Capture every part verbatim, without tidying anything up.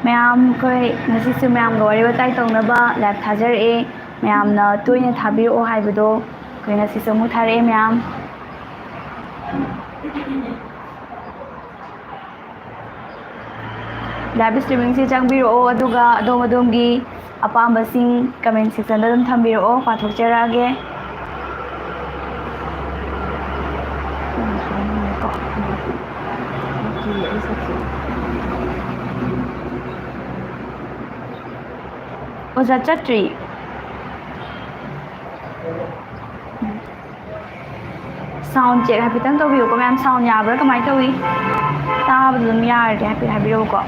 ꯃꯌꯥꯝ, ꯑꯩꯈꯣꯏ ꯉꯁꯤꯁꯨ ꯃꯌꯥꯝꯒ ꯋꯥꯔꯤ ꯋꯥꯇꯥꯏ ꯇꯧꯅꯕ ꯂꯥꯏꯚ ꯊꯥꯖꯔꯛꯑꯦ꯫ ꯃꯌꯥꯝꯅ ꯇꯣꯏꯅ ꯊꯥꯕꯤꯔꯛꯑꯣ ꯍꯥꯏꯕꯗꯣ ꯑꯩꯈꯣꯏ ꯉꯁꯤꯁꯨ ꯑꯃꯨꯛ ꯊꯥꯔꯛꯑꯦ ꯃꯌꯥꯝ꯫ ꯂꯥꯏꯚ ꯁ꯭ꯇ꯭ꯔꯤꯃꯤꯡꯁꯦ ꯆꯪꯕꯤꯔꯛꯑꯣ, ꯑꯗꯨꯒ ꯑꯗꯣꯝ ꯑꯗꯣꯝꯒꯤ ꯑꯄꯥꯝꯕꯁꯤꯡ ꯀꯃꯦꯟ ꯁꯦꯛꯁꯟꯗ ꯑꯗꯨꯝ ꯊꯝꯕꯤꯔꯛꯑꯣ, ꯄꯥꯊꯣꯛꯆꯔꯛꯑꯒꯦ꯫ ꯑꯣꯖꯥ ꯆꯠꯇ꯭ꯔꯤ꯫ ꯁꯥꯎꯟ ꯆꯦꯛ ꯍꯥꯏꯐꯦꯠꯇꯪ ꯇꯧꯕꯤꯌꯨꯀꯣ ꯃꯌꯥꯝ, ꯁꯥꯎꯟ ꯌꯥꯕ꯭ꯔꯥ ꯀꯃꯥꯏꯅ ꯇꯧꯏ? ꯇꯥꯕꯗ ꯑꯗꯨꯝ ꯌꯥꯔꯗꯤ ꯍꯥꯏꯐꯦꯠ ꯍꯥꯏꯕꯤꯔꯛꯎꯀꯣ꯫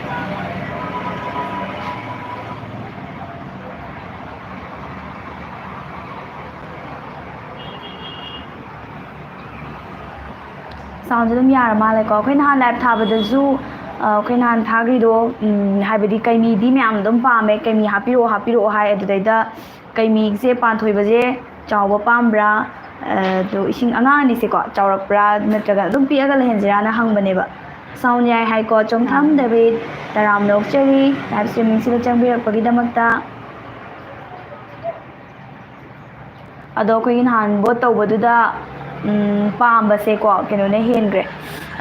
ꯁꯥꯎꯟꯁꯦ ꯑꯗꯨꯝ ꯌꯥꯔ ꯃꯥꯜꯂꯦꯀꯣ꯫ ꯑꯩꯈꯣꯏ ꯅꯍꯥꯟ ꯂꯥꯏꯚ ꯊꯥꯕꯗꯁꯨ, ꯑ, ꯑꯩꯈꯣꯏ ꯅꯍꯥꯟ ꯊꯥꯈ꯭ꯔꯤꯗꯣ, ꯎꯝ, ꯍꯥꯏꯕꯗꯤ ꯀꯩꯃꯤꯗꯤ ꯃꯌꯥꯝ ꯑꯗꯨꯝ ꯄꯥꯝꯃꯦ, ꯀꯩꯃꯤ ꯍꯥꯞꯄꯤꯔꯛꯑꯣ, ꯍꯥꯞꯄꯤꯔꯛꯑꯣ ꯍꯥꯏ꯫ ꯑꯗꯨꯗꯩꯗ ꯀꯩꯃꯤꯁꯦ ꯄꯥꯟꯊꯣꯏꯕꯁꯦ ꯆꯥꯎꯕ ꯄꯥꯝꯕ꯭ꯔꯥ, ꯑ, ꯑꯗꯣ ꯏꯁꯤꯡ ꯑꯉꯥꯡ ꯑꯅꯤꯁꯦꯀꯣ, ꯆꯥꯎꯔꯛꯄ꯭ꯔꯥ ꯅꯠꯇ꯭ꯔꯒ ꯑꯗꯨꯝ ꯄꯤꯛꯑꯒ ꯂꯩꯍꯟꯁꯤꯔꯥꯅ ꯍꯪꯕꯅꯦꯕ꯫ ꯁꯥꯎꯟ ꯌꯥꯏ ꯍꯥꯏꯀꯣ, ꯆꯣꯡꯊꯥꯝ ꯑꯥ꯫ ꯗꯦꯕꯤꯠ, ꯇꯔꯥꯝꯅ ꯑꯣꯛꯆꯔꯤ ꯂꯥꯏꯚ ꯁ꯭ꯇ꯭ꯔꯤꯃꯤꯡꯁꯤꯗ ꯆꯪꯕꯤꯔꯛꯄꯒꯤꯗꯃꯛꯇ꯫ ꯑꯗꯣ ꯑꯩꯈꯣꯏꯒꯤ ꯅꯍꯥꯟ ꯚꯣꯠ ꯇꯧꯕꯗꯨꯗ, ꯎꯝ, ꯄꯥꯝꯕꯁꯦꯀꯣ, ꯀꯩꯅꯣꯅ ꯍꯦꯟꯈ꯭ꯔꯦ꯫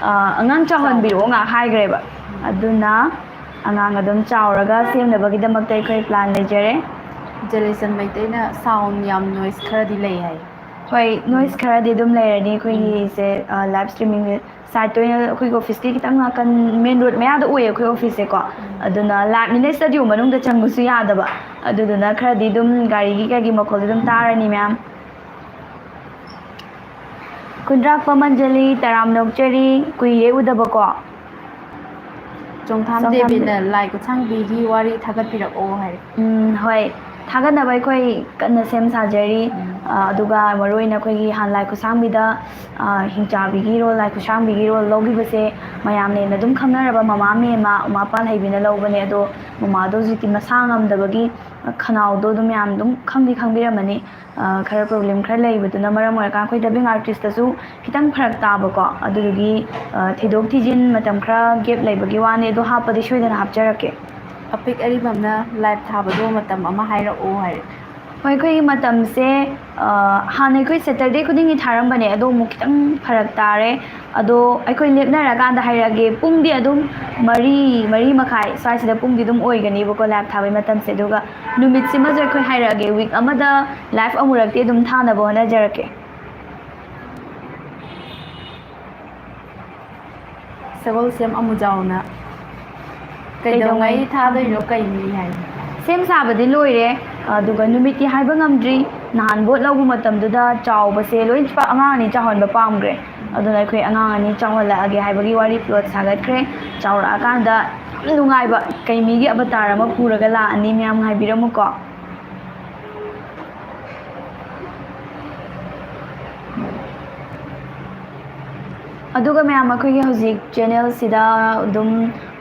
ꯑ, ꯑꯉꯥꯡ ꯆꯥꯎꯍꯟꯕꯤꯔꯛꯑꯣ ꯉꯥꯏꯍꯥꯛ ꯍꯥꯏꯈ꯭ꯔꯦꯕ꯫ ꯑꯗꯨꯅ ꯑꯉꯥꯡ ꯑꯗꯨꯝ ꯆꯥꯎꯔꯒ ꯁꯦꯝꯅꯕꯒꯤꯗꯃꯛꯇ ꯑꯩꯈꯣꯏ ꯄ꯭ꯂꯥꯟ ꯂꯩꯖꯔꯦ꯫ ꯖꯦꯂꯤꯁꯟ ꯃꯩꯇꯩꯅ ꯁꯥꯎꯟ ꯌꯥꯝ ꯅꯣꯏꯁ ꯈꯔꯗꯤ ꯂꯩ ꯍꯥꯏ꯫ ꯍꯣꯏ, ꯅꯣꯏꯁ ꯈꯔꯗꯤ ꯑꯗꯨꯝ ꯂꯩꯔꯅꯤ ꯎꯝ꯫ ꯑꯩꯈꯣꯏꯒꯤꯁꯦ, ꯑ, ꯂꯥꯏꯚ ꯁ꯭ꯇ꯭ꯔꯤꯃꯤꯡ ꯁꯥꯏꯠꯇ ꯑꯣꯏꯅ ꯑꯩꯈꯣꯏꯒꯤ ꯑꯣꯐꯤꯁꯀꯤ ꯈꯤꯇꯪ ꯅꯥꯀꯟ, ꯃꯦꯟ ꯔꯣꯗ ꯃꯌꯥꯗ ꯑꯣꯏꯌꯦ ꯑꯩꯈꯣꯏ ꯑꯣꯐꯤꯁꯁꯦꯀꯣ꯫ ꯎꯝ꯫ ꯑꯗꯨꯅ ꯂꯥꯏꯚ ꯃꯤꯅ ꯁ꯭ꯇꯗꯤꯑꯣ ꯃꯅꯨꯡꯗ ꯆꯪꯕꯁꯨ ꯌꯥꯗꯕ꯫ ꯑꯗꯨꯗꯨꯅ ꯈꯔꯗꯤ ꯑꯗꯨꯝ ꯒꯥꯔꯤꯒꯤ ꯀꯩꯒꯤ ꯃꯈꯣꯜꯗꯤ ꯑꯗꯨꯝ ꯇꯥꯔꯅꯤ ꯃꯌꯥꯝ꯫ ꯈꯨꯟꯗ꯭ꯔꯥꯛꯄ ꯃꯟꯖꯂꯤ, ꯇꯔꯥꯝꯅ ꯑꯣꯛꯆꯔꯤ, ꯀꯨꯏꯔꯦ ꯎꯗꯕꯀꯣ꯫ ꯆꯣꯡꯊꯥꯝ ꯆꯣꯡꯊꯥꯝ ꯗꯦꯕꯤꯅ ꯗꯦ- ꯂꯥꯏ ꯈꯨꯠꯁꯥꯡꯕꯤꯒꯤ ꯋꯥꯔꯤ ꯊꯥꯒꯠꯄꯤꯔꯛꯑꯣ ꯍꯥꯏꯔꯦ꯫ ꯎꯝ, ꯍꯣꯏ꯫ ꯊꯥꯒꯠꯅꯕ ꯑꯩꯈꯣꯏ ꯀꯟꯅ ꯁꯦꯝ ꯁꯥꯖꯔꯤ꯫ ꯎꯝ꯫ ꯑ, ꯑꯗꯨꯒ ꯃꯔꯨꯑꯣꯏꯅ ꯑꯩꯈꯣꯏꯒꯤ ꯍꯥꯟ ꯂꯥꯏ ꯈꯨꯠꯁꯥꯡꯕꯤꯗ, ꯑ, ꯍꯤꯡꯆꯥꯕꯤꯒꯤ ꯔꯣꯜ, ꯂꯥꯏ ꯈꯨꯠꯁꯥꯡꯕꯤꯒꯤ ꯔꯣꯜ ꯂꯧꯈꯤꯕꯁꯦ ꯃꯌꯥꯝꯅ ꯍꯦꯟꯅ ꯑꯗꯨꯝ ꯈꯪꯅꯔꯕ ꯃꯃꯥ ꯃꯦꯝꯃ ꯎꯃꯥ ꯄꯥꯜꯍꯩꯕꯤꯅ ꯂꯧꯕꯅꯦ꯫ ꯑꯗꯣ ꯃꯃꯥꯗꯣ ꯍꯧꯖꯤꯛꯇꯤ ꯃꯁꯥ ꯉꯝꯗꯕꯒꯤ ꯈꯅꯥꯎꯗꯣ ꯑꯗꯨꯝ ꯃꯌꯥꯝ ꯑꯗꯨꯝ ꯈꯪꯗꯤ ꯈꯪꯕꯤꯔꯝꯃꯅꯤ꯫ ꯑ, ꯈꯔ ꯄ꯭ꯔꯣꯕ꯭ꯂꯦꯝ ꯈꯔ ꯂꯩꯕꯗꯨꯅ ꯃꯔꯝ ꯑꯣꯏꯔꯀꯥꯟꯗ ꯑꯩꯈꯣꯏ ꯗꯕꯤꯡ ꯑꯥꯔꯇꯤꯁꯇꯁꯨ ꯈꯤꯇꯪ ꯐꯔꯛ ꯇꯥꯕꯀꯣ꯫ ꯑꯗꯨꯗꯨꯒꯤ, ꯑ, ꯊꯤꯗꯣꯛ ꯊꯤꯖꯤꯟ ꯃꯇꯝ ꯈꯔ ꯒꯦꯞ ꯂꯩꯕꯒꯤ ꯋꯥꯅꯤ꯫ ꯑꯗꯣ ꯍꯥꯞꯄꯗꯤ ꯁꯣꯏꯗꯅ ꯍꯥꯞꯆꯔꯛꯀꯦ꯫ ꯑꯄꯤꯛ ꯑꯔꯤꯕꯝꯅ ꯂꯥꯏꯞ ꯊꯥꯕꯗꯣ ꯃꯇꯝ ꯑꯃ ꯍꯥꯏꯔꯛꯑꯣ ꯍꯥꯏꯔꯦ꯫ ꯍꯣꯏ, ꯑꯩꯈꯣꯏꯒꯤ ꯃꯇꯝꯁꯦ, ꯑ, ꯍꯥꯟꯅ ꯑꯩꯈꯣꯏ ꯁꯦꯇꯔꯗꯦ ꯈꯨꯗꯤꯡꯒꯤ ꯊꯥꯔꯝꯕꯅꯦ, ꯑꯗꯣ ꯑꯃꯨꯛ ꯈꯤꯇꯪ ꯐꯔꯛ ꯇꯥꯔꯦ꯫ ꯑꯗꯣ ꯑꯩꯈꯣꯏ ꯂꯦꯞꯅꯔꯀꯥꯟꯗ ꯍꯥꯏꯔꯛꯑꯒꯦ꯫ ꯄꯨꯡꯗꯤ ꯑꯗꯨꯝ ꯃꯔꯤ, ꯃꯔꯤ ꯃꯈꯥꯏ ꯁ꯭ꯋꯥꯏꯁꯤꯗ ꯄꯨꯡꯗꯤ ꯑꯗꯨꯝ ꯑꯣꯏꯒꯅꯤꯕꯀꯣ ꯂꯥꯏꯞ ꯊꯥꯕꯒꯤ ꯃꯇꯝꯁꯦ꯫ ꯑꯗꯨꯒ ꯅꯨꯃꯤꯠꯁꯤꯃꯁꯨ ꯑꯩꯈꯣꯏ ꯍꯥꯏꯔꯛꯑꯒꯦ, ꯋꯤꯛ ꯑꯃꯗ ꯂꯥꯏꯞ ꯑꯃꯨꯔꯛꯇꯤ ꯑꯗꯨꯝ ꯊꯥꯅꯕ ꯍꯣꯠꯅꯖꯔꯛꯀꯦ꯫ ꯁꯒꯣꯜꯁꯦꯝ ꯑꯃꯨꯖꯥꯎꯅ ꯀꯩꯗꯧꯉꯩ ꯊꯥꯗꯣꯏꯅꯣ, ꯀꯩꯅꯤ ꯍꯥꯏ? ꯁꯦꯝ ꯁꯥꯕꯗꯤ ꯂꯣꯏꯔꯦ, ꯑꯗꯨꯒ ꯅꯨꯃꯤꯠꯇꯤ ꯍꯥꯏꯕ ꯉꯝꯗ꯭ꯔꯤ꯫ ꯅꯍꯥꯟ ꯚꯣꯠ ꯂꯧꯕ ꯃꯇꯝꯗꯨꯗ ꯆꯥꯎꯕꯁꯦ ꯂꯣꯏ ꯆꯄꯥꯛ ꯑꯉꯥꯡ ꯑꯅꯤ ꯆꯥꯎꯍꯟꯕ ꯄꯥꯝꯈ꯭ꯔꯦ꯫ ꯑꯗꯨꯅ ꯑꯩꯈꯣꯏ ꯑꯉꯥꯡ ꯑꯅꯤ ꯆꯥꯎꯍꯜꯂꯛꯑꯒꯦ ꯍꯥꯏꯕꯒꯤ ꯋꯥꯔꯤ ꯄ꯭ꯂꯣꯠ ꯁꯥꯒꯠꯈ꯭ꯔꯦ꯫ ꯆꯥꯎꯔꯛꯑꯀꯥꯟꯗ ꯌꯥꯝ ꯅꯨꯡꯉꯥꯏꯕ ꯀꯩꯃꯤꯒꯤ ꯑꯕꯇꯥꯔ ꯑꯃ ꯄꯨꯔꯒ ꯂꯥꯛꯑꯅꯤ, ꯃꯌꯥꯝ ꯉꯥꯏꯕꯤꯔꯝꯃꯨꯀꯣ꯫ ꯑꯗꯨꯒ ꯃꯌꯥꯝ, ꯑꯩꯈꯣꯏꯒꯤ ꯍꯧꯖꯤꯛ ꯆꯦꯅꯦꯜꯁꯤꯗ ꯑꯗꯨꯝ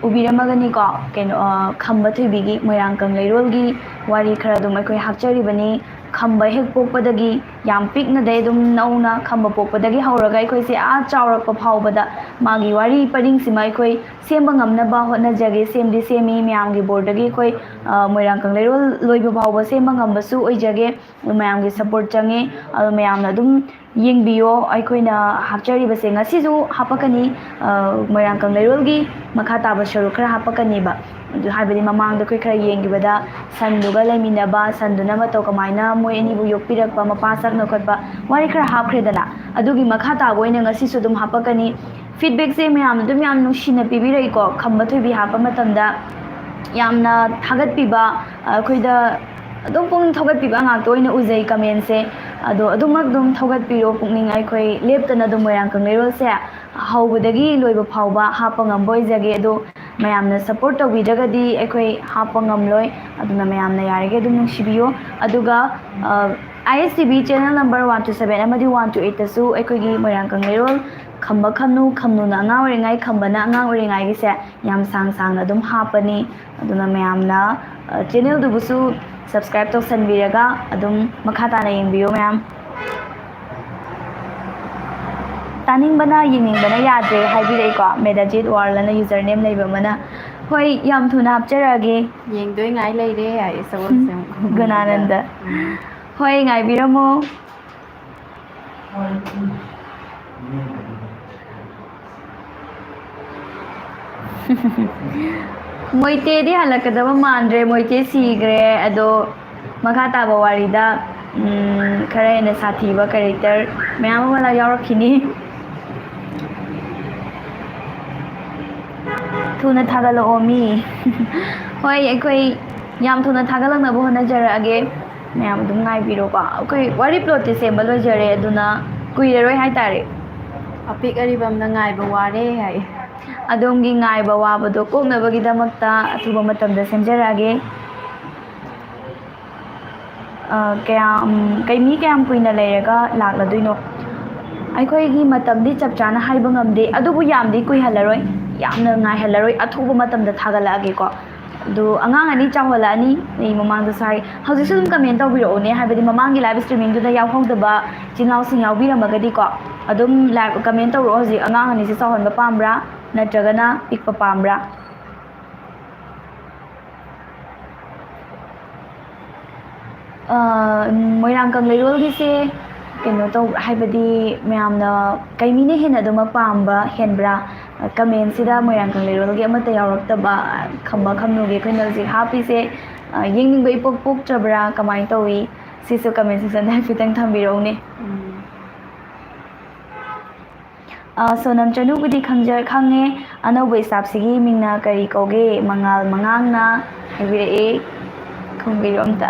ꯎꯕꯤꯔꯝꯃꯒꯅꯤꯀꯣ, ꯀꯩꯅꯣ, ꯑ, ꯈꯝꯕ ꯊꯣꯏꯕꯤꯒꯤ ꯃꯣꯏꯔꯥꯡ ꯀꯪꯂꯩꯔꯣꯜꯒꯤ ꯋꯥꯔꯤ ꯈꯔ ꯑꯗꯨꯝ ꯑꯩꯈꯣꯏ ꯍꯥꯞꯆꯔꯤꯕꯅꯤ꯫ ꯈꯝꯕ ꯍꯦꯛ ꯄꯣꯛꯄꯗꯒꯤ, ꯌꯥꯝ ꯄꯤꯛꯅꯗꯩ ꯑꯗꯨꯝ ꯅꯧꯅ ꯈꯝꯕ ꯄꯣꯛꯄꯗꯒꯤ ꯍꯧꯔꯒ ꯑꯩꯈꯣꯏꯁꯦ ꯑꯥ ꯆꯥꯎꯔꯛꯄ ꯐꯥꯎꯕꯗ ꯃꯥꯒꯤ ꯋꯥꯔꯤ ꯄꯔꯤꯡꯁꯤꯃ ꯑꯩꯈꯣꯏ ꯁꯦꯝꯕ ꯉꯝꯅꯕ ꯍꯣꯠꯅꯖꯒꯦ꯫ ꯁꯦꯝꯗꯤ ꯁꯦꯝꯃꯤ, ꯃꯌꯥꯝꯒꯤ ꯕꯣꯔꯗꯒꯤ ꯑꯩꯈꯣꯏ, ꯑ, ꯃꯣꯏꯔꯥꯡ ꯀꯪꯂꯩꯔꯣꯜ ꯂꯣꯏꯕ ꯐꯥꯎꯕ ꯁꯦꯝꯕ ꯉꯝꯕꯁꯨ ꯑꯣꯏꯖꯒꯦ꯫ ꯃꯌꯥꯝꯒꯤ ꯁꯄꯣꯔꯠ ꯆꯪꯉꯦ꯫ ꯑꯗꯣ ꯃꯌꯥꯝꯅ ꯑꯗꯨꯝ ꯌꯦꯡꯕꯤꯌꯣ꯫ ꯑꯩꯈꯣꯏꯅ ꯍꯥꯞꯆꯔꯤꯕꯁꯦ ꯉꯁꯤꯁꯨ ꯍꯥꯞꯄꯛꯀꯅꯤ, ꯑ, ꯃꯣꯏꯔꯥꯡ ꯀꯪꯂꯩꯔꯣꯜꯒꯤ ꯃꯈꯥ ꯇꯥꯕ ꯁꯔꯨꯛ ꯈꯔ ꯍꯥꯞꯄꯛꯀꯅꯤꯕ꯫ ꯑꯗꯨ ꯍꯥꯏꯕꯗꯤ ꯃꯃꯥꯡꯗ ꯑꯩꯈꯣꯏ ꯈꯔ ꯌꯦꯡꯈꯤꯕꯗ ꯁꯟꯗꯨꯒ ꯂꯩꯃꯤꯟꯅꯕ, ꯁꯟꯗꯨꯅ ꯃꯇꯧ ꯀꯃꯥꯏꯅ ꯃꯣꯏ ꯑꯅꯤꯕꯨ ꯌꯣꯛꯄꯤꯔꯛꯄ, ꯃꯄꯥ ꯁꯛꯅ ꯈꯣꯠꯄ ꯋꯥꯔꯤ ꯈꯔ ꯍꯥꯞꯈ꯭ꯔꯦꯗꯅ꯫ ꯑꯗꯨꯒꯤ ꯃꯈꯥ ꯇꯥꯕ ꯑꯣꯏꯅ ꯉꯁꯤꯁꯨ ꯑꯗꯨꯝ ꯍꯥꯞꯄꯛꯀꯅꯤ꯫ ꯐꯤꯗꯕꯦꯛꯁꯦ ꯃꯌꯥꯝꯅ ꯑꯗꯨꯝ ꯌꯥꯝ ꯅꯨꯡꯁꯤꯅ ꯄꯤꯕꯤꯔꯛꯏꯀꯣ꯫ ꯈꯝꯕ ꯊꯣꯏꯕꯤ ꯍꯥꯞꯄ ꯃꯇꯝꯗ ꯌꯥꯝꯅ ꯊꯥꯒꯠꯄꯤꯕ, ꯑꯩꯈꯣꯏꯗ ꯑꯗꯨꯝ ꯄꯨꯛꯅꯤꯡ ꯊꯧꯒꯠꯄꯤꯕ ꯉꯥꯛꯇ ꯑꯣꯏꯅ ꯎꯖꯩ ꯀꯃꯦꯟꯁꯦ꯫ ꯑꯗꯣ ꯑꯗꯨꯃꯛ ꯑꯗꯨꯝ ꯊꯧꯒꯠꯄꯤꯔꯣ ꯄꯨꯛꯅꯤꯡ꯫ ꯑꯩꯈꯣꯏ ꯂꯦꯞꯇꯅ ꯑꯗꯨꯝ ꯃꯣꯏꯔꯥꯡ ꯀꯪꯂꯩꯔꯣꯜꯁꯦ ꯍꯧꯕꯗꯒꯤ ꯂꯣꯏꯕ ꯐꯥꯎꯕ ꯍꯥꯞꯄ ꯉꯝꯕ ꯑꯣꯏꯖꯒꯦ꯫ ꯑꯗꯣ ꯃꯌꯥꯝꯅ ꯁꯄꯣꯔꯠ ꯇꯧꯕꯤꯗ꯭ꯔꯒꯗꯤ ꯑꯩꯈꯣꯏ ꯍꯥꯞꯄ ꯉꯝꯂꯣꯏ꯫ ꯑꯗꯨꯅ ꯃꯌꯥꯝꯅ ꯌꯥꯔꯤꯈꯩ ꯑꯗꯨꯝ ꯅꯨꯡꯁꯤꯕꯤꯌꯨ꯫ ꯑꯗꯨꯒ, ꯑ, ISTV channel number one two seven ꯑꯃꯗꯤ one two eight ꯇꯁꯨ ꯑꯩꯈꯣꯏꯒꯤ ꯃꯣꯏꯔꯥꯡ ꯀꯪꯂꯩꯔꯣꯜ ꯈꯝꯕ ꯈꯝꯅꯨ, ꯈꯝꯅꯨꯅ ꯑꯉꯥꯡ ꯑꯣꯏꯔꯤꯉꯥꯏ, ꯈꯝꯕꯅ ꯑꯉꯥꯡ ꯑꯣꯏꯔꯤꯉꯥꯏꯒꯤꯁꯦ ꯌꯥꯝ ꯁꯥꯡ ꯁꯥꯡꯅ ꯑꯗꯨꯝ ꯍꯥꯞꯄꯅꯤ꯫ ꯑꯗꯨꯅ ꯃꯌꯥꯝꯅ, ꯑ, channelꯗꯨꯕꯨꯁꯨ subscribe ꯇꯧꯁꯟꯕꯤꯔꯒ ꯑꯗꯨꯝ ꯃꯈꯥ ꯇꯥꯅ ꯌꯦꯡꯕꯤꯌꯨ ꯃꯌꯥꯝ꯫ ꯇꯥꯅꯤꯡꯕꯅ ꯌꯦꯡꯅꯤꯡꯕꯅ ꯌꯥꯗ꯭ꯔꯦ ꯍꯥꯏꯕꯤꯔꯛꯏꯀꯣ, ꯃꯦꯗꯥꯖꯤꯠ ꯋꯥꯔꯜ ꯑꯅ username ꯂꯩꯕ ꯑꯃꯅ꯫ ꯍꯣꯏ, ꯌꯥꯝ ꯊꯨꯅ ꯍꯥꯞꯆꯔꯛꯑꯒꯦ꯫ ꯌꯦꯡꯗꯣꯏ ꯉꯥꯏ ꯂꯩꯔꯦ ꯍꯥꯏ ꯁꯒꯣꯜꯁꯦꯝ꯫ ꯒꯨꯅꯥꯅꯟꯗ꯫ ꯎꯝ꯫ ꯍꯣꯏ, ꯉꯥꯏꯕꯤꯔꯝꯃꯣ꯫ ꯃꯣꯏꯇꯦꯗꯤ ꯍꯜꯂꯛꯀꯗꯕ ꯃꯥꯟꯗ꯭ꯔꯦ, ꯃꯣꯏꯇꯦ ꯁꯤꯈ꯭ꯔꯦ꯫ ꯑꯗꯣ ꯃꯈꯥ ꯇꯥꯕ ꯋꯥꯔꯤꯗ, ꯎꯝ, ꯈꯔ ꯍꯦꯟꯅ ꯁꯥꯊꯤꯕ ꯀꯦꯔꯦꯛꯇꯔ ꯃꯌꯥꯝ ꯑꯃ ꯌꯥꯎꯔꯛꯈꯤꯅꯤ꯫ ꯊꯨꯅ ꯊꯥꯒꯠꯂꯛꯑꯣ ꯃꯤ꯫ ꯍꯣꯏ, ꯑꯩꯈꯣꯏ ꯌꯥꯝ ꯊꯨꯅ ꯊꯥꯒꯠꯂꯛꯅꯕ ꯍꯣꯠꯅꯖꯔꯛꯑꯒꯦ꯫ ꯃꯌꯥꯝ ꯑꯗꯨꯝ ꯉꯥꯏꯕꯤꯔꯣꯀꯣ꯫ ꯑꯩꯈꯣꯏ ꯋꯥꯔꯤ ꯄ꯭ꯂꯣꯠꯇꯤ ꯁꯦꯝꯕ ꯂꯣꯏꯖꯔꯦ, ꯑꯗꯨꯅ ꯀꯨꯏꯔꯔꯣꯏ ꯍꯥꯏꯇꯥꯔꯦ꯫ ꯑꯄꯤꯛ ꯑꯔꯤꯕꯝꯅ ꯉꯥꯏꯕ ꯋꯥꯔꯦ ꯍꯥꯏ꯫ ꯑꯗꯣꯝꯒꯤ ꯉꯥꯏꯕ ꯋꯥꯕꯗꯣ ꯀꯣꯛꯅꯕꯒꯤꯗꯃꯛꯇ ꯑꯊꯨꯕ ꯃꯇꯝꯗ ꯁꯦꯝꯖꯔꯛꯑꯒꯦ꯫ ꯑ, ꯀꯌꯥꯝ, ꯀꯩ, ꯃꯤ ꯀꯌꯥꯝ ꯀꯨꯏꯅ ꯂꯩꯔꯒ ꯂꯥꯛꯂꯗꯣꯏꯅꯣ? ꯑꯩꯈꯣꯏꯒꯤ ꯃꯇꯝꯗꯤ ꯆꯞ ꯆꯥꯅ ꯍꯥꯏꯕ ꯉꯝꯗꯦ, ꯑꯗꯨꯕꯨ ꯌꯥꯝꯗꯤ ꯀꯨꯏꯍꯜꯂꯔꯣꯏ, ꯌꯥꯝꯅ ꯉꯥꯏꯍꯜꯂꯔꯣꯏ, ꯑꯊꯨꯕ ꯃꯇꯝꯗ ꯊꯥꯒꯠꯂꯛꯑꯒꯦꯀꯣ꯫ ꯑꯗꯨ ꯑꯉꯥꯡ ꯑꯅꯤ ꯆꯥꯎꯍꯜꯂꯛꯑꯅꯤ, ꯑꯩ ꯃꯃꯥꯡꯗꯁꯨ ꯍꯥꯏ, ꯍꯧꯖꯤꯛꯁꯨ ꯑꯗꯨꯝ ꯀꯃꯦꯟ ꯇꯧꯕꯤꯔꯛꯎꯅꯦ, ꯍꯥꯏꯕꯗꯤ ꯃꯃꯥꯡꯒꯤ ꯂꯥꯏꯚ ꯁ꯭ꯇ꯭ꯔꯤꯃꯤꯡꯗꯨꯗ ꯌꯥꯎꯍꯧꯗꯕ ꯏꯆꯤꯟ ꯏꯅꯥꯎꯁꯤꯡ ꯌꯥꯎꯕꯤꯔꯝꯃꯒꯗꯤꯀꯣ, ꯑꯗꯨꯝ ꯂꯥꯏꯚ ꯀꯃꯦꯟ ꯇꯧꯔꯛꯑꯣ꯫ ꯍꯧꯖꯤꯛ ꯑꯉꯥꯡ ꯑꯅꯤꯁꯦ ꯆꯥꯎꯍꯟꯕ ꯄꯥꯝꯕ꯭ꯔꯥ, ꯅꯠꯇ꯭ꯔꯒꯅ ꯄꯤꯛꯄ ꯄꯥꯝꯕ꯭ꯔꯥ? ꯑ, ꯃꯣꯏꯔꯥꯡ ꯀꯪꯂꯩꯔꯣꯜꯒꯤꯁꯦ ꯀꯩꯅꯣ ꯇꯧ, ꯍꯥꯏꯕꯗꯤ ꯃꯌꯥꯝꯅ ꯀꯩ, ꯃꯤꯅ ꯍꯦꯟꯅ ꯑꯗꯨꯃꯛ ꯄꯥꯝꯕ ꯍꯦꯟꯕ꯭ꯔꯥ? ꯀꯃꯦꯟꯁꯤꯗ ꯃꯣꯏꯔꯥꯡ ꯀꯪꯂꯩꯔꯣꯜꯒꯤ ꯑꯃꯠꯇ ꯌꯥꯎꯔꯛꯇꯕ, ꯈꯝꯕ ꯈꯝꯅꯨꯒꯤ ꯑꯩꯈꯣꯏꯅ ꯍꯧꯖꯤꯛ ꯍꯥꯞꯄꯤꯁꯦ, ꯑ, ꯌꯦꯡꯅꯤꯡꯕ ꯏꯄꯣꯛ ꯄꯣꯛꯇ꯭ꯔꯕ꯭ꯔꯥ? ꯀꯃꯥꯏꯅ ꯇꯧꯏ? ꯁꯤꯁꯨ ꯀꯃꯦꯟ ꯁꯦꯛꯁꯟꯗ ꯍꯥꯏꯐꯦꯠꯇꯪ ꯊꯝꯕꯤꯔꯛꯎꯅꯦ꯫ ꯎꯝ꯫ ꯑ, ꯁꯣꯅꯝ ꯆꯅꯨꯕꯨꯗꯤ ꯈꯪꯖ-, ꯈꯪꯉꯦ꯫ ꯑꯅꯧꯕ ꯁ꯭ꯇꯥꯐꯁꯤꯒꯤ ꯃꯤꯡꯅ ꯀꯔꯤ ꯀꯧꯒꯦ? ꯃꯉꯥꯜ ꯃꯉꯥꯡꯅ ꯍꯥꯏꯕꯤꯔꯛꯑꯦ꯫ ꯈꯨꯝꯕꯤꯔꯣ ꯑꯝꯇ꯫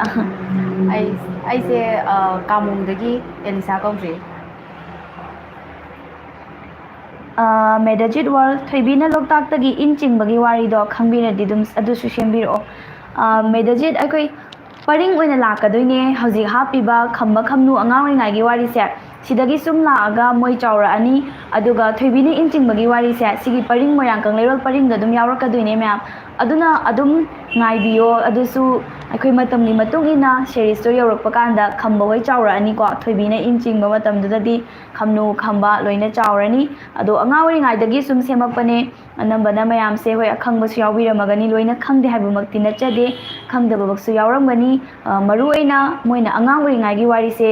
ꯑꯩ, ꯑꯩꯁꯦ, ꯑ, ꯀꯥꯃꯣꯡꯗꯒꯤ ꯑꯦꯂꯤꯁꯥ ꯀꯧꯖꯩ꯫ ꯑ, ꯃꯦꯗꯖꯤꯠ ꯋꯥꯔꯜ, ꯊꯣꯏꯕꯤꯅ ꯂꯣꯛꯇꯥꯛꯇꯒꯤ ꯏꯟ ꯆꯤꯡꯕꯒꯤ ꯋꯥꯔꯤꯗꯣ ꯈꯪꯕꯤꯔꯗꯤ ꯑꯗꯨꯝ ꯑꯗꯨꯁꯨ ꯁꯦꯝꯕꯤꯔꯛꯑꯣ꯫ ꯑ, ꯃꯦꯗꯖꯤꯠ, ꯑꯩꯈꯣꯏ ꯄꯔꯤꯡ ꯑꯣꯏꯅ ꯂꯥꯛꯀꯗꯣꯏꯅꯦ꯫ ꯍꯧꯖꯤꯛ ꯍꯥꯞꯄꯤꯕ ꯈꯝꯕ ꯈꯝꯅꯨ ꯑꯉꯥꯡ ꯑꯣꯏꯔꯤꯉꯩꯒꯤ ꯋꯥꯔꯤꯁꯦ, ꯁꯤꯗꯒꯤ ꯁꯨꯝ ꯂꯥꯛꯑꯒ ꯃꯣꯏ ꯆꯥꯎꯔꯛꯑꯅꯤ꯫ ꯑꯗꯨꯒ ꯊꯣꯏꯕꯤꯅ ꯏꯟ ꯆꯤꯡꯕꯒꯤ ꯋꯥꯔꯤꯁꯦ ꯁꯤꯒꯤ ꯄꯔꯤꯡ ꯃꯣꯏꯔꯥꯡ ꯀꯪꯂꯩꯔꯣꯜ ꯄꯔꯤꯡꯗ ꯑꯗꯨꯝ ꯌꯥꯎꯔꯛꯀꯗꯣꯏꯅꯦ ꯃꯌꯥꯝ꯫ ꯑꯗꯨꯅ ꯑꯗꯨꯝ ꯉꯥꯏꯕꯤꯌꯣ꯫ ꯑꯗꯨꯁꯨ ꯑꯩꯈꯣꯏ ꯃꯇꯝꯒꯤ ꯃꯇꯨꯡ ꯏꯟꯅ ꯁꯦꯔꯤꯁꯇꯣ ꯌꯧꯔꯛꯄ ꯀꯥꯟꯗ ꯈꯝꯕ ꯍꯣꯏ ꯆꯥꯎꯔꯛꯑꯅꯤꯀꯣ꯫ ꯊꯣꯏꯕꯤꯅ ꯏꯟ ꯆꯤꯡꯕ ꯃꯇꯝꯗꯨꯗꯗꯤ ꯈꯝꯅꯨ ꯈꯝꯕ ꯂꯣꯏꯅ ꯆꯥꯎꯔꯅꯤ꯫ ꯑꯗꯣ ꯑꯉꯥꯡ ꯑꯣꯏꯔꯤꯉꯩꯗꯒꯤ ꯁꯨꯝ ꯁꯦꯝꯃꯛꯄꯅꯦ꯫ ꯑꯅꯝꯕꯅ ꯃꯌꯥꯝꯁꯦ ꯍꯣꯏ ꯑꯈꯪꯕꯁꯨ ꯌꯥꯎꯕꯤꯔꯝꯃꯒꯅꯤ, ꯂꯣꯏꯅ ꯈꯪꯗꯦ ꯍꯥꯏꯕꯃꯛꯇꯤ ꯅꯠꯆꯗꯦ, ꯈꯪꯗꯕꯃꯛꯁꯨ ꯌꯥꯎꯔꯝꯒꯅꯤ꯫ ꯑ, ꯃꯔꯨꯑꯣꯏꯅ ꯃꯣꯏꯅ ꯑꯉꯥꯡ ꯑꯣꯏꯔꯤꯉꯩꯒꯤ ꯋꯥꯔꯤꯁꯦ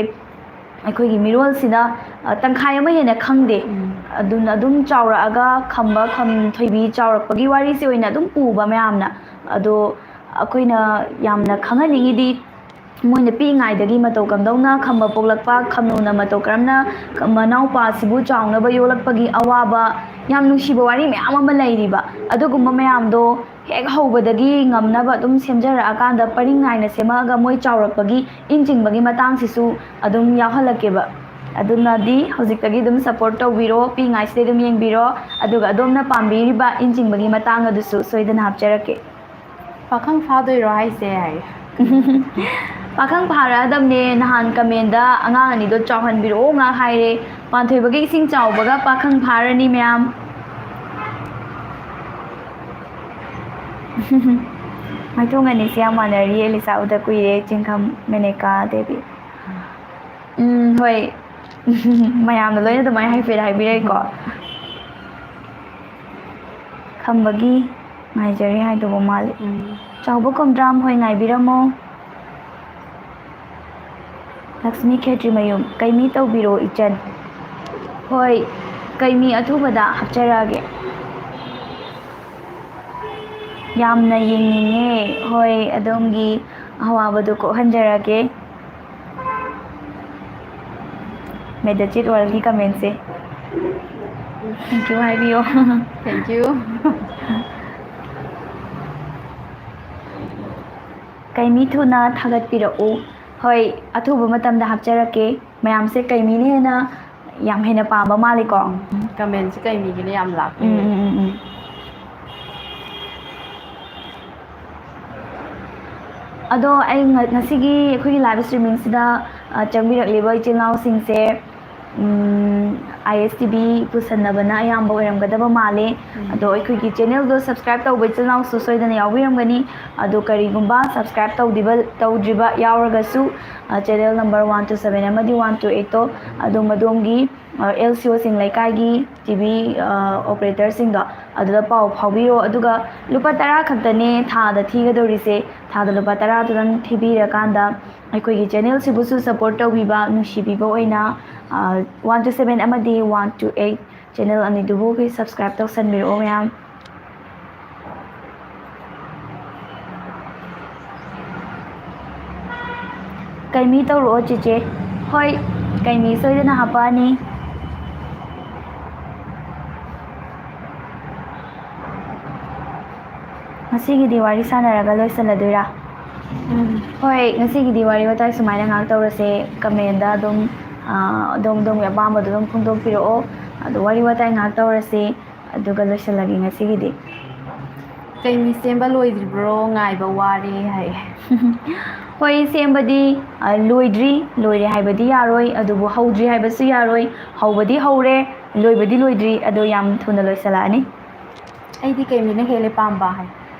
ꯑꯩꯈꯣꯏꯒꯤ ꯃꯤꯔꯣꯜꯁꯤꯗ, ꯑ, ꯇꯪꯈꯥꯏ ꯑꯃ ꯍꯦꯟꯅ ꯈꯪꯗꯦ꯫ ꯎꯝ꯫ ꯑꯗꯨꯅ ꯑꯗꯨꯝ ꯆꯥꯎꯔꯛꯑꯒ ꯈꯝꯕ ꯈꯝ ꯊꯣꯏꯕꯤ ꯆꯥꯎꯔꯛꯄꯒꯤ ꯋꯥꯔꯤꯁꯦ ꯑꯣꯏꯅ ꯑꯗꯨꯝ ꯎꯕ ꯃꯌꯥꯝꯅ꯫ ꯑꯗꯣ ꯑꯩꯈꯣꯏꯅ ꯌꯥꯝꯅ ꯈꯪꯍꯟꯅꯤꯡꯉꯤꯗꯤ ꯃꯣꯏꯅ ꯄꯤꯛꯏꯉꯩꯗꯒꯤ ꯃꯇꯧ ꯀꯝꯗꯧꯅ ꯈꯝꯕ ꯄꯣꯛꯂꯛꯄ, ꯈꯝꯅꯨꯅ ꯃꯇꯧ ꯀꯔꯝꯅ ꯃꯅꯥꯎꯄꯥꯁꯤꯕꯨ ꯆꯥꯎꯅꯕ ꯌꯣꯛꯂꯛꯄꯒꯤ ꯑꯋꯥꯕ, ꯌꯥꯝ ꯅꯨꯡꯁꯤꯕ ꯋꯥꯔꯤ ꯃꯌꯥꯝ ꯑꯃ ꯂꯩꯔꯤꯕ꯫ ꯑꯗꯨꯒꯨꯝꯕ ꯃꯌꯥꯝꯗꯣ ꯍꯦꯛ ꯍꯧꯕꯗꯒꯤ ꯉꯝꯅꯕ ꯑꯗꯨꯝ ꯁꯦꯝꯖꯔꯛꯑꯀꯥꯟꯗ ꯄꯔꯤꯡ ꯅꯥꯏꯅ ꯁꯦꯝꯃꯛꯑꯒ ꯃꯣꯏ ꯆꯥꯎꯔꯛꯄꯒꯤ ꯏꯟ ꯆꯤꯡꯕꯒꯤ ꯃꯇꯥꯡꯁꯤꯁꯨ ꯑꯗꯨꯝ ꯌꯥꯎꯍꯜꯂꯛꯀꯦꯕ꯫ ꯑꯗꯨꯅꯗꯤ ꯍꯧꯖꯤꯛꯇꯒꯤ ꯑꯗꯨꯝ ꯁꯞꯄꯣꯔꯠ ꯇꯧꯕꯤꯔꯣ, ꯄꯤꯛꯏꯉꯩꯁꯤꯗꯩ ꯑꯗꯨꯝ ꯌꯦꯡꯕꯤꯔꯣ꯫ ꯑꯗꯨꯒ ꯑꯗꯣꯝꯅ ꯄꯥꯝꯕꯤꯔꯤꯕ ꯏꯟ ꯆꯤꯡꯕꯒꯤ ꯃꯇꯥꯡ ꯑꯗꯨꯁꯨ ꯁꯣꯏꯗꯅ ꯍꯥꯞꯆꯔꯛꯀꯦ꯫ ꯄꯥꯈꯪ ꯐꯥꯗꯣꯏꯔꯣ ꯍꯥꯏꯁꯦ ꯍꯥꯏ? ꯄꯥꯈꯪ ꯐꯥꯔꯛꯑꯗꯕꯅꯦ꯫ ꯅꯍꯥꯟ ꯀꯃꯦꯟꯗ ꯑꯉꯥꯡ ꯑꯅꯤꯗꯣ ꯆꯥꯎꯍꯟꯕꯤꯔꯛꯑꯣ ꯉꯥꯛ ꯍꯥꯏꯔꯦ꯫ ꯄꯥꯟꯊꯣꯏꯕꯒꯤ ꯏꯁꯤꯡ ꯆꯥꯎꯕꯒ ꯄꯥꯈꯪ ꯐꯥꯔꯅꯤ ꯃꯌꯥꯝ꯫ ꯃꯥꯏꯊꯣꯡ ꯑꯅꯤꯁꯦ ꯌꯥꯝ ꯃꯥꯟꯅꯔꯤꯌꯦ꯫ ꯂꯤꯆꯥ ꯎꯗ ꯀꯨꯏꯔꯦ꯫ ꯆꯤꯡꯈꯝ ꯃꯦꯅꯦꯀꯥ ꯗꯦꯕꯤ꯫ ꯎꯝ, ꯍꯣꯏ꯫ ꯃꯌꯥꯝꯅ ꯂꯣꯏꯅ ꯑꯗꯨꯃꯥꯏꯅ ꯍꯥꯏꯐꯦꯠ ꯍꯥꯏꯕꯤꯔꯛꯏꯀꯣ꯫ ꯈꯝꯕꯒꯤ ꯉꯥꯏꯖꯔꯤ ꯍꯥꯏꯗꯧꯕ ꯃꯥꯜꯂꯤ꯫ ꯎꯝ꯫ ꯆꯥꯎꯕ ꯀꯣꯝꯗ꯭ꯔꯥꯝ ꯍꯣꯏ ꯉꯥꯏꯕꯤꯔꯝꯃꯣ꯫ ꯂꯛꯁꯃꯤ ꯈꯦꯇ꯭ꯔꯤꯃꯌꯨꯝ, ꯀꯩꯃꯤ ꯇꯧꯕꯤꯔꯣ ꯏꯆꯟ꯫ ꯍꯣꯏ, ꯀꯩꯃꯤ ꯑꯊꯨꯕꯗ ꯍꯥꯞꯆꯔꯛꯑꯒꯦ꯫ ꯌꯥꯝꯅ ꯌꯦꯡꯅꯤꯡꯉꯦ꯫ ꯍꯣꯏ, ꯑꯗꯣꯝꯒꯤ ꯑꯋꯥꯕꯗꯨ ꯀꯣꯛꯍꯟꯖꯔꯒꯦ꯫ ꯃꯦꯗꯆꯤꯠ ꯋꯥꯔꯜꯒꯤ ꯀꯃꯦꯟꯁꯦ꯫ Thank you ꯍꯥꯏꯕꯤꯌꯣ꯫ Thank you꯫ ꯀꯩꯃꯤ ꯊꯨꯅ ꯊꯥꯒꯠꯄꯤꯔꯛꯎ꯫ ꯍꯣꯏ, ꯑꯊꯨꯕ ꯃꯇꯝꯗ ꯍꯥꯞꯆꯔꯛꯀꯦ꯫ ꯃꯌꯥꯝꯁꯦ ꯀꯩꯃꯤꯅ ꯍꯦꯟꯅ, ꯌꯥꯝ ꯍꯦꯟꯅ ꯄꯥꯝꯕ ꯃꯥꯜꯂꯤꯀꯣ? ꯎꯝ, ꯀꯃꯦꯟꯁꯦ ꯀꯩꯃꯤꯒꯤꯅ ꯌꯥꯝ ꯂꯥꯛꯄ꯫ ꯎꯝ, ꯎꯝ, ꯎꯝ, ꯎꯝ꯫ ꯑꯗꯣ ꯑꯩ ꯉ-, ꯉꯁꯤꯒꯤ ꯑꯩꯈꯣꯏꯒꯤ ꯂꯥꯏꯚ ꯁ꯭ꯇ꯭ꯔꯤꯃꯤꯡꯁꯤꯗ, ꯑ, ꯆꯪꯕꯤꯔꯛꯂꯤꯕ ꯏꯆꯤꯜ ꯏꯅꯥꯎꯁꯤꯡꯁꯦ, ꯑꯥꯏ ꯑꯦꯁ ꯇꯤ ꯚꯤ ꯄꯨꯁꯟꯅꯕꯅ ꯑꯌꯥꯝꯕ ꯑꯣꯏꯔꯝꯒꯗꯕ ꯃꯥꯜꯂꯦ꯫ ꯑꯗꯣ ꯑꯩꯈꯣꯏꯒꯤ ꯆꯦꯅꯦꯜꯗꯣ ꯁꯕꯁꯀ꯭ꯔꯥꯏꯕ ꯇꯧꯕ ꯏꯆꯤꯜ ꯏꯅꯥꯎꯁꯨ ꯁꯣꯏꯗꯅ ꯌꯥꯎꯕꯤꯔꯝꯒꯅꯤ꯫ ꯑꯗꯣ ꯀꯔꯤꯒꯨꯝꯕ ꯁꯕꯁꯀ꯭ꯔꯥꯏꯕ ꯇꯧꯗ꯭ꯔꯤꯕ ꯇꯧꯗ꯭ꯔꯤꯕ ꯌꯥꯎꯔꯒꯁꯨ, channel number one two seven ꯑꯃꯗꯤ ꯋꯥꯟ ꯇꯨ ꯑꯩꯠꯇꯣ ꯑꯗꯨꯝ ꯑꯗꯣꯝꯒꯤ ꯑꯦꯜ ꯁꯤ ꯑꯣꯁꯤꯡ ꯂꯩꯀꯥꯏꯒꯤ ꯇꯤ ꯚꯤ ꯑꯣꯄꯔꯦꯇꯔꯁꯤꯡꯗꯣ ꯑꯗꯨꯗ ꯄꯥꯎ ꯐꯥꯎꯕꯤꯔꯣ꯫ ꯑꯗꯨꯒ ꯂꯨꯄꯥ ꯇꯔꯥ ꯈꯛꯇꯅꯦ ꯊꯥꯗ ꯊꯤꯒꯗꯧꯔꯤꯁꯦ꯫ ꯊꯥꯗ ꯂꯨꯄꯥ ꯇꯔꯥꯗꯨꯗꯪ ꯊꯤꯕꯤꯔꯀꯥꯟꯗ ꯑꯩꯈꯣꯏꯒꯤ ꯆꯦꯅꯦꯜꯁꯤꯕꯨꯁꯨ ꯁꯄꯣꯔꯠ ꯇꯧꯕꯤꯕ, ꯅꯨꯡꯁꯤꯕꯤꯕ ꯑꯣꯏꯅ ꯋꯥꯟ ꯇꯨ ꯁꯕꯦꯟ ꯑꯃꯗꯤ ꯋꯥꯟ ꯇꯨ ꯑꯩꯠ ꯆꯦꯅꯦꯜ ꯑꯅꯤꯗꯨꯕꯨ ꯑꯩꯈꯣꯏ ꯁꯕꯁꯀ꯭ꯔꯥꯏꯕ ꯇꯧꯁꯟꯕꯤꯔꯛꯑꯣ ꯃꯌꯥꯝ꯫ ꯀꯩꯃꯤ ꯇꯧꯔꯛꯑꯣ ꯆꯦꯆꯦ꯫ ꯍꯣꯏ, ꯀꯩꯃꯤ ꯁꯣꯏꯗꯅ ꯍꯥꯄꯛꯑꯅꯤ꯫ ꯉꯁꯤꯒꯤꯗꯤ ꯋꯥꯔꯤ ꯁꯥꯟꯅꯔꯒ ꯂꯣꯏꯁꯤꯜꯂꯗꯣꯏꯔꯥ? ꯎꯝ꯫ ꯍꯣꯏ, ꯉꯁꯤꯒꯤꯗꯤ ꯋꯥꯔꯤ ꯋꯥꯇꯥꯏ ꯁꯨꯃꯥꯏꯅ ꯉꯥꯏꯍꯥꯛ ꯇꯧꯔꯁꯦ꯫ ꯀꯃꯦꯟꯗ ꯑꯗꯨꯝ, ꯑꯥ, ꯑꯗꯣꯝ ꯑꯗꯣꯝꯒꯤ ꯑꯄꯥꯝꯕꯗꯣ ꯑꯗꯨꯝ ꯐꯣꯡꯗꯣꯛꯄꯤꯔꯛꯑꯣ꯫ ꯑꯗꯣ ꯋꯥꯔꯤ ꯋꯥꯇꯥꯏ ꯉꯥꯏꯍꯥꯛ ꯇꯧꯔꯁꯦ, ꯑꯗꯨꯒ ꯂꯣꯏꯁꯤꯜꯂꯒꯦ ꯉꯁꯤꯒꯤꯗꯤ꯫ ꯀꯩꯃꯤ ꯁꯦꯝꯕ ꯂꯣꯏꯗ꯭ꯔꯤꯕ꯭ꯔꯣ? ꯉꯥꯏꯕ ꯋꯥꯔꯦ ꯍꯥꯏ꯫ ꯍꯣꯏ, ꯁꯦꯝꯕꯗꯤ, ꯑ, ꯂꯣꯏꯗ꯭ꯔꯤ꯫ ꯂꯣꯏꯔꯦ ꯍꯥꯏꯕꯗꯤ ꯌꯥꯔꯣꯏ, ꯑꯗꯨꯕꯨ ꯍꯧꯗ꯭ꯔꯤ ꯍꯥꯏꯕꯁꯨ ꯌꯥꯔꯣꯏ꯫ ꯍꯧꯕꯗꯤ ꯍꯧꯔꯦ, ꯂꯣꯏꯕꯗꯤ ꯂꯣꯏꯗ꯭ꯔꯤ, ꯑꯗꯣ ꯌꯥꯝ ꯊꯨꯅ ꯂꯣꯏꯁꯤꯜꯂꯛꯑꯅꯤ꯫ ꯑꯩꯗꯤ ꯀꯩꯃꯤꯅ ꯍꯦꯜꯂꯦ ꯄꯥꯝꯕ ꯍꯥꯏ꯫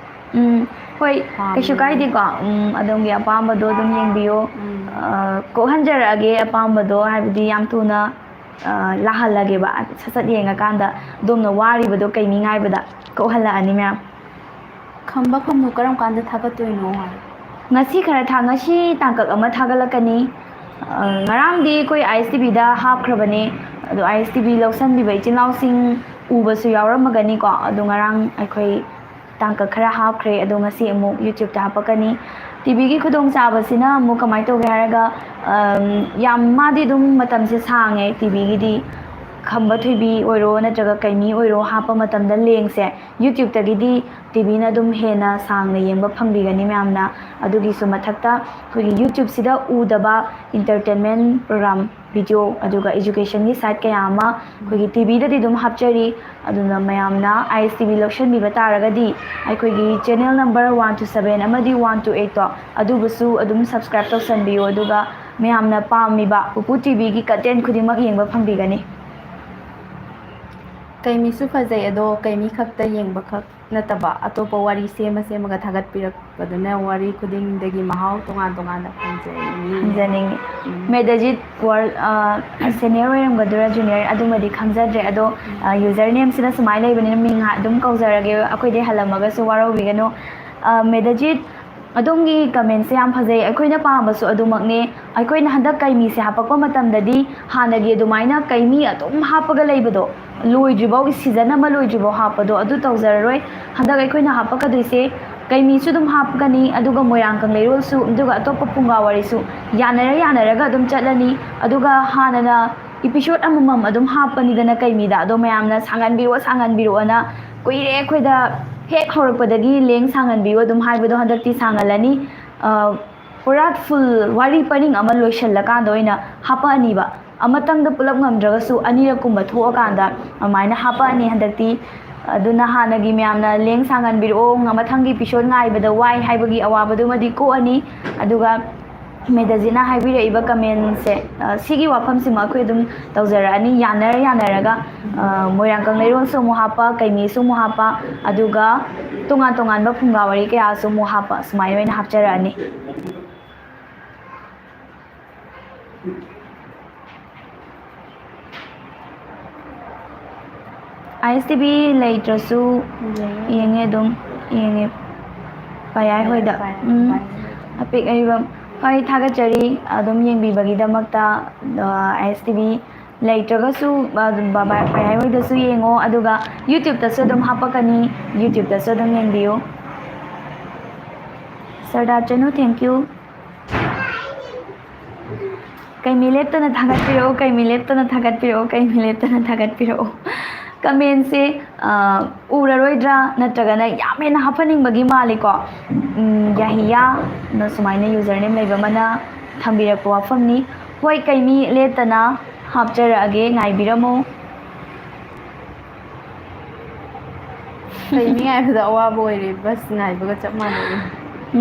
ꯎꯝ, ꯍꯣꯏ, ꯄꯥꯝꯃꯦ꯫ ꯀꯩꯁꯨ ꯀꯥꯏꯗꯦꯀꯣ꯫ ꯎꯝ, ꯑꯗꯣꯝꯒꯤ ꯑꯄꯥꯝꯕꯗꯣ ꯑꯗꯨꯝ ꯌꯦꯡꯕꯤꯌꯣ꯫ ꯎꯝ꯫ ꯑ, ꯀꯣꯛꯍꯟꯖꯔꯛꯑꯒꯦ ꯑꯄꯥꯝꯕꯗꯣ, ꯍꯥꯏꯕꯗꯤ ꯌꯥꯝ ꯊꯨꯅ, ꯑ, ꯂꯥꯛꯍꯜꯂꯒꯦꯕ꯫ ꯁꯠ ꯁꯠ ꯌꯦꯡꯉꯀꯥꯟꯗ ꯑꯗꯣꯝꯅ ꯋꯥꯔꯤꯕꯗꯣ ꯀꯩꯃꯤ ꯉꯥꯏꯕꯗ ꯀꯣꯛꯍꯜꯂꯛꯑꯅꯤ ꯃꯌꯥꯝ꯫ ꯈꯝꯕ ꯈꯝꯅꯨ ꯀꯔꯝ ꯀꯥꯟꯗ ꯊꯥꯒꯠꯇꯣꯏꯅꯣ ꯍꯥꯏ? ꯉꯁꯤ ꯈꯔ ꯊꯥ-, ꯉꯁꯤ ꯇꯥꯡꯀꯛ ꯑꯃ ꯊꯥꯒꯠꯂꯛꯀꯅꯤ꯫ ꯑ, ꯉꯔꯥꯡꯗꯤ ꯑꯩꯈꯣꯏ ꯑꯥꯏ ꯑꯦꯁ ꯇꯤ ꯚꯤꯗ ꯍꯥꯞꯈ꯭ꯔꯕꯅꯦ꯫ ꯑꯗꯣ ꯑꯥꯏ ꯑꯦꯁ ꯇꯤ ꯚꯤ ꯂꯧꯁꯟꯕꯤꯕ ꯏꯆꯤꯜ ꯏꯅꯥꯎꯁꯤꯡ ꯎꯕꯁꯨ ꯌꯥꯎꯔꯝꯃꯒꯅꯤꯀꯣ꯫ ꯑꯗꯣ ꯉꯔꯥꯡ ꯑꯩꯈꯣꯏ ꯇꯥꯡꯀꯛ ꯈꯔ ꯍꯥꯞꯈ꯭ꯔꯦ, ꯑꯗꯣ ꯉꯁꯤ ꯑꯃꯨꯛ YouTube-ꯇ ꯍꯥꯞꯄꯛꯀꯅꯤ꯫ ꯇꯤ ꯚꯤꯒꯤ ꯈꯨꯗꯣꯡꯆꯥꯕꯁꯤꯅ ꯑꯃꯨꯛ ꯀꯃꯥꯏꯅ ꯇꯧꯒꯦ ꯍꯥꯏꯔꯒ, ꯑꯝ, ꯌꯥꯝ, ꯃꯥꯗꯤ ꯑꯗꯨꯝ ꯃꯇꯝꯁꯦ ꯁꯥꯡꯉꯦ ꯇꯤ ꯚꯤꯒꯤꯗꯤ꯫ ꯈꯝꯕ ꯊꯣꯏꯕꯤ ꯑꯣꯏꯔꯣ ꯅꯠꯇ꯭ꯔꯒ ꯀꯩꯃꯤ ꯑꯣꯏꯔꯣ ꯍꯥꯞꯄ ꯃꯇꯝꯗ ꯂꯦꯡꯁꯦ YouTube-ꯇꯒꯤꯗꯤ ꯇꯤ ꯚꯤꯅ ꯑꯗꯨꯝ ꯍꯦꯟꯅ ꯁꯥꯡꯅ ꯌꯦꯡꯕ ꯐꯪꯕꯤꯒꯅꯤ ꯃꯌꯥꯝꯅ꯫ ꯑꯗꯨꯒꯤꯁꯨ ꯃꯊꯛꯇ ꯑꯩꯈꯣꯏꯒꯤ YouTube-ꯁꯤꯗ ꯎꯗꯕ entertainment program, video, ꯑꯗꯨꯒ education-ꯒꯤ site ꯀꯌꯥ ꯑꯃ ꯑꯩꯈꯣꯏꯒꯤ ꯇꯤ ꯚꯤꯗꯗꯤ ꯑꯗꯨꯝ ꯍꯥꯞꯆꯔꯤ꯫ ꯑꯗꯨꯅ ꯃꯌꯥꯝꯅ ꯑꯥꯏ ꯑꯦꯁ ꯇꯤ ꯚꯤ ꯂꯧꯁꯟꯕꯤꯕ ꯇꯥꯔꯒꯗꯤ ꯑꯩꯈꯣꯏꯒꯤ channel number one two seven ꯑꯃꯗꯤ one two eight-ꯇꯣ ꯑꯗꯨꯕꯨꯁꯨ ꯑꯗꯨꯝ subscribe ꯇꯧꯁꯟꯕꯤꯌꯨ꯫ ꯑꯗꯨꯒ ꯃꯌꯥꯝꯅ ꯄꯥꯝꯃꯤꯕ ꯄꯨꯄꯨ ꯇꯤꯚꯤꯒꯤ ꯀꯟꯇꯦꯟ ꯈꯨꯗꯤꯡꯃꯛ ꯌꯦꯡꯕ ꯐꯪꯕꯤꯒꯅꯤ꯫ ꯀꯩꯃꯤꯁꯨ ꯐꯖꯩ, ꯑꯗꯣ ꯀꯩꯃꯤ ꯈꯛꯇ ꯌꯦꯡꯕ ꯈꯛ ꯅꯠꯇꯕ ꯑꯇꯣꯞꯄ ꯋꯥꯔꯤ ꯁꯦꯝꯃ ꯁꯦꯝꯃꯒ ꯊꯥꯒꯠꯄꯤꯔꯛꯄꯗꯨꯅ ꯋꯥꯔꯤ ꯈꯨꯗꯤꯡꯗꯒꯤ ꯃꯍꯥꯎ ꯇꯣꯉꯥꯟ ꯇꯣꯉꯥꯟꯅ ꯐꯪꯖꯩ꯫ ꯈꯪꯖꯅꯤꯡꯉꯤ꯫ ꯃꯦꯗꯖꯤꯠ ꯋꯥꯔꯜ ꯁꯦꯅꯤꯌꯔ ꯑꯣꯏꯔꯝꯒꯗꯣꯏꯔꯥ ꯖꯨꯅꯤꯌꯔ, ꯑꯗꯨꯃꯗꯤ ꯈꯪꯖꯗ꯭ꯔꯦ꯫ ꯑꯗꯣ ꯌꯨꯖꯔ ꯅꯦꯝꯁꯤꯅ ꯁꯨꯃꯥꯏꯅ ꯂꯩꯕꯅꯤꯅ ꯃꯤꯡ ꯑꯗꯨꯝ ꯀꯧꯖꯔꯒꯦ, ꯑꯩꯈꯣꯏꯗꯩ ꯍꯜꯂꯝꯃꯒꯁꯨ ꯋꯥꯔꯧꯕꯤꯒꯅꯨ꯫ ꯃꯦꯗꯖꯤꯠ, ꯑꯗꯣꯝꯒꯤ ꯀꯃꯦꯟꯁꯦ ꯌꯥꯝ ꯐꯖꯩ꯫ ꯑꯩꯈꯣꯏꯅ ꯄꯥꯝꯕꯁꯨ ꯑꯗꯨꯃꯛꯅꯦ꯫ ꯑꯩꯈꯣꯏꯅ ꯍꯟꯗꯛ ꯀꯩꯃꯤꯁꯦ ꯍꯥꯄꯛꯄ ꯃꯇꯝꯗꯗꯤ ꯍꯥꯟꯅꯒꯤ ꯑꯗꯨꯃꯥꯏꯅ ꯀꯩꯃꯤ ꯑꯗꯨꯝ ꯍꯥꯞꯄꯒ ꯂꯩꯕꯗꯣ, ꯂꯣꯏꯗ꯭ꯔꯤꯐꯥꯎ, ꯁꯤꯖꯟ ꯑꯃ ꯂꯣꯏꯗ꯭ꯔꯤꯐꯥꯎ ꯍꯥꯞꯄꯗꯣ ꯑꯗꯨ ꯇꯧꯖꯔꯔꯣꯏ꯫ ꯍꯟꯗꯛ ꯑꯩꯈꯣꯏꯅ ꯍꯥꯞꯄꯛꯀꯗꯣꯏꯁꯦ ꯀꯩꯃꯤꯁꯨ ꯑꯗꯨꯝ ꯍꯥꯞꯀꯅꯤ, ꯑꯗꯨꯒ ꯃꯣꯏꯔꯥꯡ ꯀꯪꯂꯩꯔꯣꯜꯁꯨ, ꯑꯗꯨꯒ ꯑꯇꯣꯞꯄ ꯐꯨꯡꯒꯥ ꯋꯥꯔꯤꯁꯨ ꯌꯥꯅꯔ ꯌꯥꯅꯔꯒ ꯑꯗꯨꯝ ꯆꯠꯂꯅꯤ꯫ ꯑꯗꯨꯒ ꯍꯥꯟꯅꯅ ꯏꯄꯤꯁꯣꯠ ꯑꯃꯃꯝ ꯑꯗꯨꯝ ꯍꯥꯞꯄꯅꯤꯗꯅ ꯀꯩꯃꯤꯗ, ꯑꯗꯣ ꯃꯌꯥꯝꯅ ꯁꯥꯡꯍꯟꯕꯤꯔꯛꯑꯣ, ꯁꯥꯡꯍꯟꯕꯤꯔꯛꯑꯣꯅ ꯀꯨꯏꯔꯦ ꯑꯩꯈꯣꯏꯗ ꯍꯦꯛ ꯍꯧꯔꯛꯄꯗꯒꯤ ꯂꯦꯡ ꯁꯥꯡꯍꯟꯕꯤꯌꯨ ꯑꯗꯨꯝ ꯍꯥꯏꯕꯗꯣ ꯍꯟꯗꯛꯇꯤ ꯁꯥꯡꯍꯜꯂꯅꯤ꯫ ꯄꯨꯔꯥ ꯐꯨꯜ ꯋꯥꯔꯤ ꯄꯔꯤꯡ ꯑꯃ ꯂꯣꯏꯁꯤꯜꯂꯀꯥꯟꯗ ꯑꯣꯏꯅ ꯍꯥꯄꯛꯑꯅꯤꯕ꯫ ꯑꯃꯇꯪꯗ ꯄꯨꯂꯞ ꯉꯝꯗ꯭ꯔꯒꯁꯨ ꯑꯅꯤꯔꯛꯀꯨꯝꯕ ꯊꯣꯛꯑꯀꯥꯟꯗ ꯑꯗꯨꯃꯥꯏꯅ ꯍꯥꯄꯛꯑꯅꯤ ꯍꯟꯗꯛꯇꯤ꯫ ꯑꯗꯨꯅ ꯍꯥꯟꯅꯒꯤ ꯃꯌꯥꯝꯅ ꯂꯦꯡ ꯁꯥꯡꯍꯟꯕꯤꯔꯛꯑꯣ, ꯃꯊꯪꯒꯤ ꯏꯄꯤꯁꯣꯠ ꯉꯥꯏꯕꯗ ꯋꯥꯏ ꯍꯥꯏꯕꯒꯤ ꯑꯋꯥꯕꯗꯨꯃꯗꯤ ꯀꯣꯛꯑꯅꯤ꯫ ꯑꯗꯨꯒ ꯃꯦꯗꯖꯤꯠꯅ ꯍꯥꯏꯕꯤꯔꯛꯏꯕ ꯀꯃꯦꯟꯁꯦ, ꯁꯤꯒꯤ ꯋꯥꯐꯝꯁꯤꯃ ꯑꯩꯈꯣꯏ ꯑꯗꯨꯝ ꯇꯧꯖꯔꯛꯑꯅꯤ, ꯌꯥꯅꯔ ꯌꯥꯅꯔꯒ ꯃꯣꯏꯔꯥꯡ ꯀꯪꯂꯩꯔꯣꯜꯁꯨ ꯑꯃꯨꯛ ꯍꯥꯞꯄ, ꯀꯩꯃꯤꯁꯨ ꯑꯃꯨꯛ ꯍꯥꯞꯄ, ꯑꯗꯨꯒ ꯇꯣꯉꯥꯟ ꯇꯣꯉꯥꯟꯕ ꯐꯨꯡꯒꯥ ꯋꯥꯔꯤ ꯀꯌꯥꯁꯨ ꯑꯃꯨꯛ ꯍꯥꯞꯄ, ꯁꯨꯃꯥꯏꯅ ꯑꯣꯏꯅ ꯍꯥꯞꯆꯔꯛꯑꯅꯤ꯫ ꯑꯥꯏ ꯑꯦꯁ ꯇꯤ ꯚꯤ ꯂꯩꯇ꯭ꯔꯁꯨ ꯌꯦꯡꯉꯦ, ꯑꯗꯨꯝ ꯌꯦꯡꯉꯦ ꯄꯌꯥꯏ ꯍꯣꯏꯗ꯫ ꯎꯝ, ꯑꯄꯤꯛ ꯑꯔꯤꯕꯝ, ꯍꯣꯏ, ꯊꯥꯒꯠꯆꯔꯤ ꯑꯗꯨꯝ ꯌꯦꯡꯕꯤꯕꯒꯤꯗꯃꯛꯇ꯫ ꯑꯥꯏ ꯑꯦꯁ ꯇꯤ ꯚꯤ ꯂꯩꯇ꯭ꯔꯒꯁꯨ ꯑꯗꯨꯝ ꯄꯌꯥꯏ ꯍꯣꯏꯗꯁꯨ ꯌꯦꯡꯉꯣ, ꯑꯗꯨꯒ ꯌꯨꯇ꯭ꯌꯨꯕꯇꯁꯨ ꯑꯗꯨꯝ ꯍꯥꯞꯄꯛꯀꯅꯤ, ꯌꯨꯇ꯭ꯌꯨꯕꯇꯁꯨ ꯑꯗꯨꯝ ꯌꯦꯡꯕꯤꯌꯨ꯫ ꯁꯔꯗꯥꯔ ꯆꯅꯨ, thank you꯫ ꯀꯩꯃꯤ ꯂꯦꯞꯇꯅ ꯊꯥꯒꯠꯄꯤꯔꯛꯑꯣ, ꯀꯩꯃꯤ ꯂꯦꯞꯇꯅ ꯊꯥꯒꯠꯄꯤꯔꯛꯑꯣ, ꯀꯩꯃꯤ ꯂꯦꯞꯇꯅ ꯊꯥꯒꯠꯄꯤꯔꯛꯑꯣ꯫ ꯀꯃꯦꯟꯁꯦ ꯎꯔꯔꯣꯏꯗ꯭ꯔꯥ, ꯅꯠꯇ꯭ꯔꯒꯅ ꯌꯥꯝ ꯍꯦꯟꯅ ꯍꯥꯞꯍꯟꯅꯤꯡꯕꯒꯤ ꯃꯥꯜꯂꯤꯀꯣ? ꯌꯥꯍꯤꯌꯥꯅ ꯁꯨꯃꯥꯏꯅ ꯌꯨꯖꯔ ꯅꯦꯝ ꯂꯩꯕ ꯑꯃꯅ ꯊꯝꯕꯤꯔꯛꯄ ꯋꯥꯐꯝꯅꯤ꯫ ꯍꯣꯏ, ꯀꯩꯃꯤ ꯂꯦꯞꯇꯅ ꯍꯥꯞꯆꯔꯛꯑꯒꯦ, ꯉꯥꯏꯕꯤꯔꯝꯃꯨ꯫ ꯀꯩꯃꯤ ꯉꯥꯏꯕꯗ ꯑꯋꯥꯕ ꯑꯣꯏꯔꯦ, ꯕꯁ ꯉꯥꯏꯕꯒ ꯆꯞ ꯃꯥꯟꯅꯔꯦ꯫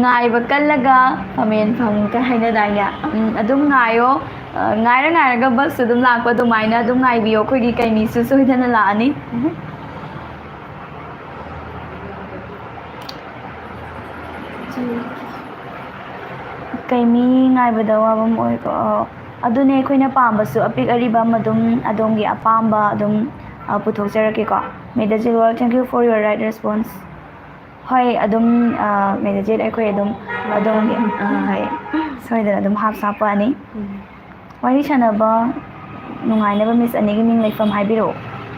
ꯉꯥꯏꯕ ꯀꯜꯂꯒ ꯄꯥꯃꯦꯟ ꯐꯪ ꯀꯩ ꯍꯥꯏꯅꯗꯥꯏꯅꯦ? ꯎꯝ, ꯑꯗꯨꯝ ꯉꯥꯏꯌꯣ꯫ ꯑ, ꯉꯥꯏꯔ ꯉꯥꯏꯔꯒ ꯕꯁꯁꯨ ꯑꯗꯨꯝ ꯂꯥꯛꯄ ꯑꯗꯨꯃꯥꯏꯅ ꯑꯗꯨꯝ ꯉꯥꯏꯕꯤꯌꯣ꯫ ꯑꯩꯈꯣꯏꯒꯤ ꯀꯩꯃꯤꯁꯨ ꯁꯣꯏꯗꯅ ꯂꯥꯛꯑꯅꯤ꯫ ꯀꯩꯃꯤ ꯉꯥꯏꯕꯗ ꯋꯥꯐꯝ ꯑꯣꯏꯀꯣ꯫ ꯑ, ꯑꯗꯨꯅꯦ, ꯑꯩꯈꯣꯏꯅ ꯄꯥꯝꯕꯁꯨ ꯑꯄꯤꯛ ꯑꯔꯤꯕ ꯑꯃ ꯑꯗꯨꯝ ꯑꯗꯣꯝꯒꯤ ꯑꯄꯥꯝꯕ ꯑꯗꯨꯝ, ꯑ, ꯄꯨꯊꯣꯛꯆꯔꯛꯀꯦꯀꯣ꯫ May the Zilwal, thank you for your right response. ꯍꯣꯏ, ꯑꯗꯨꯝ, ꯑ, May the Zilwal, ꯑꯩꯈꯣꯏ ꯑꯗꯨꯝ ꯑꯗꯣꯝꯒꯤ, ꯑ, ꯍꯣꯏ, ꯁꯣꯏꯗꯅ ꯑꯗꯨꯝ ꯍꯥꯞ ꯁꯥꯞꯄꯛꯑꯅꯤ꯫ ꯎꯝ꯫ ꯋꯥꯔꯤ ꯁꯥꯟꯅꯕ ꯅꯨꯡꯉꯥꯏꯅꯕ ꯃꯤꯁ ꯑꯅꯤꯒꯤ ꯃꯤꯡ ꯂꯩꯐꯝ ꯍꯥꯏꯕꯤꯔꯛꯑꯣ꯫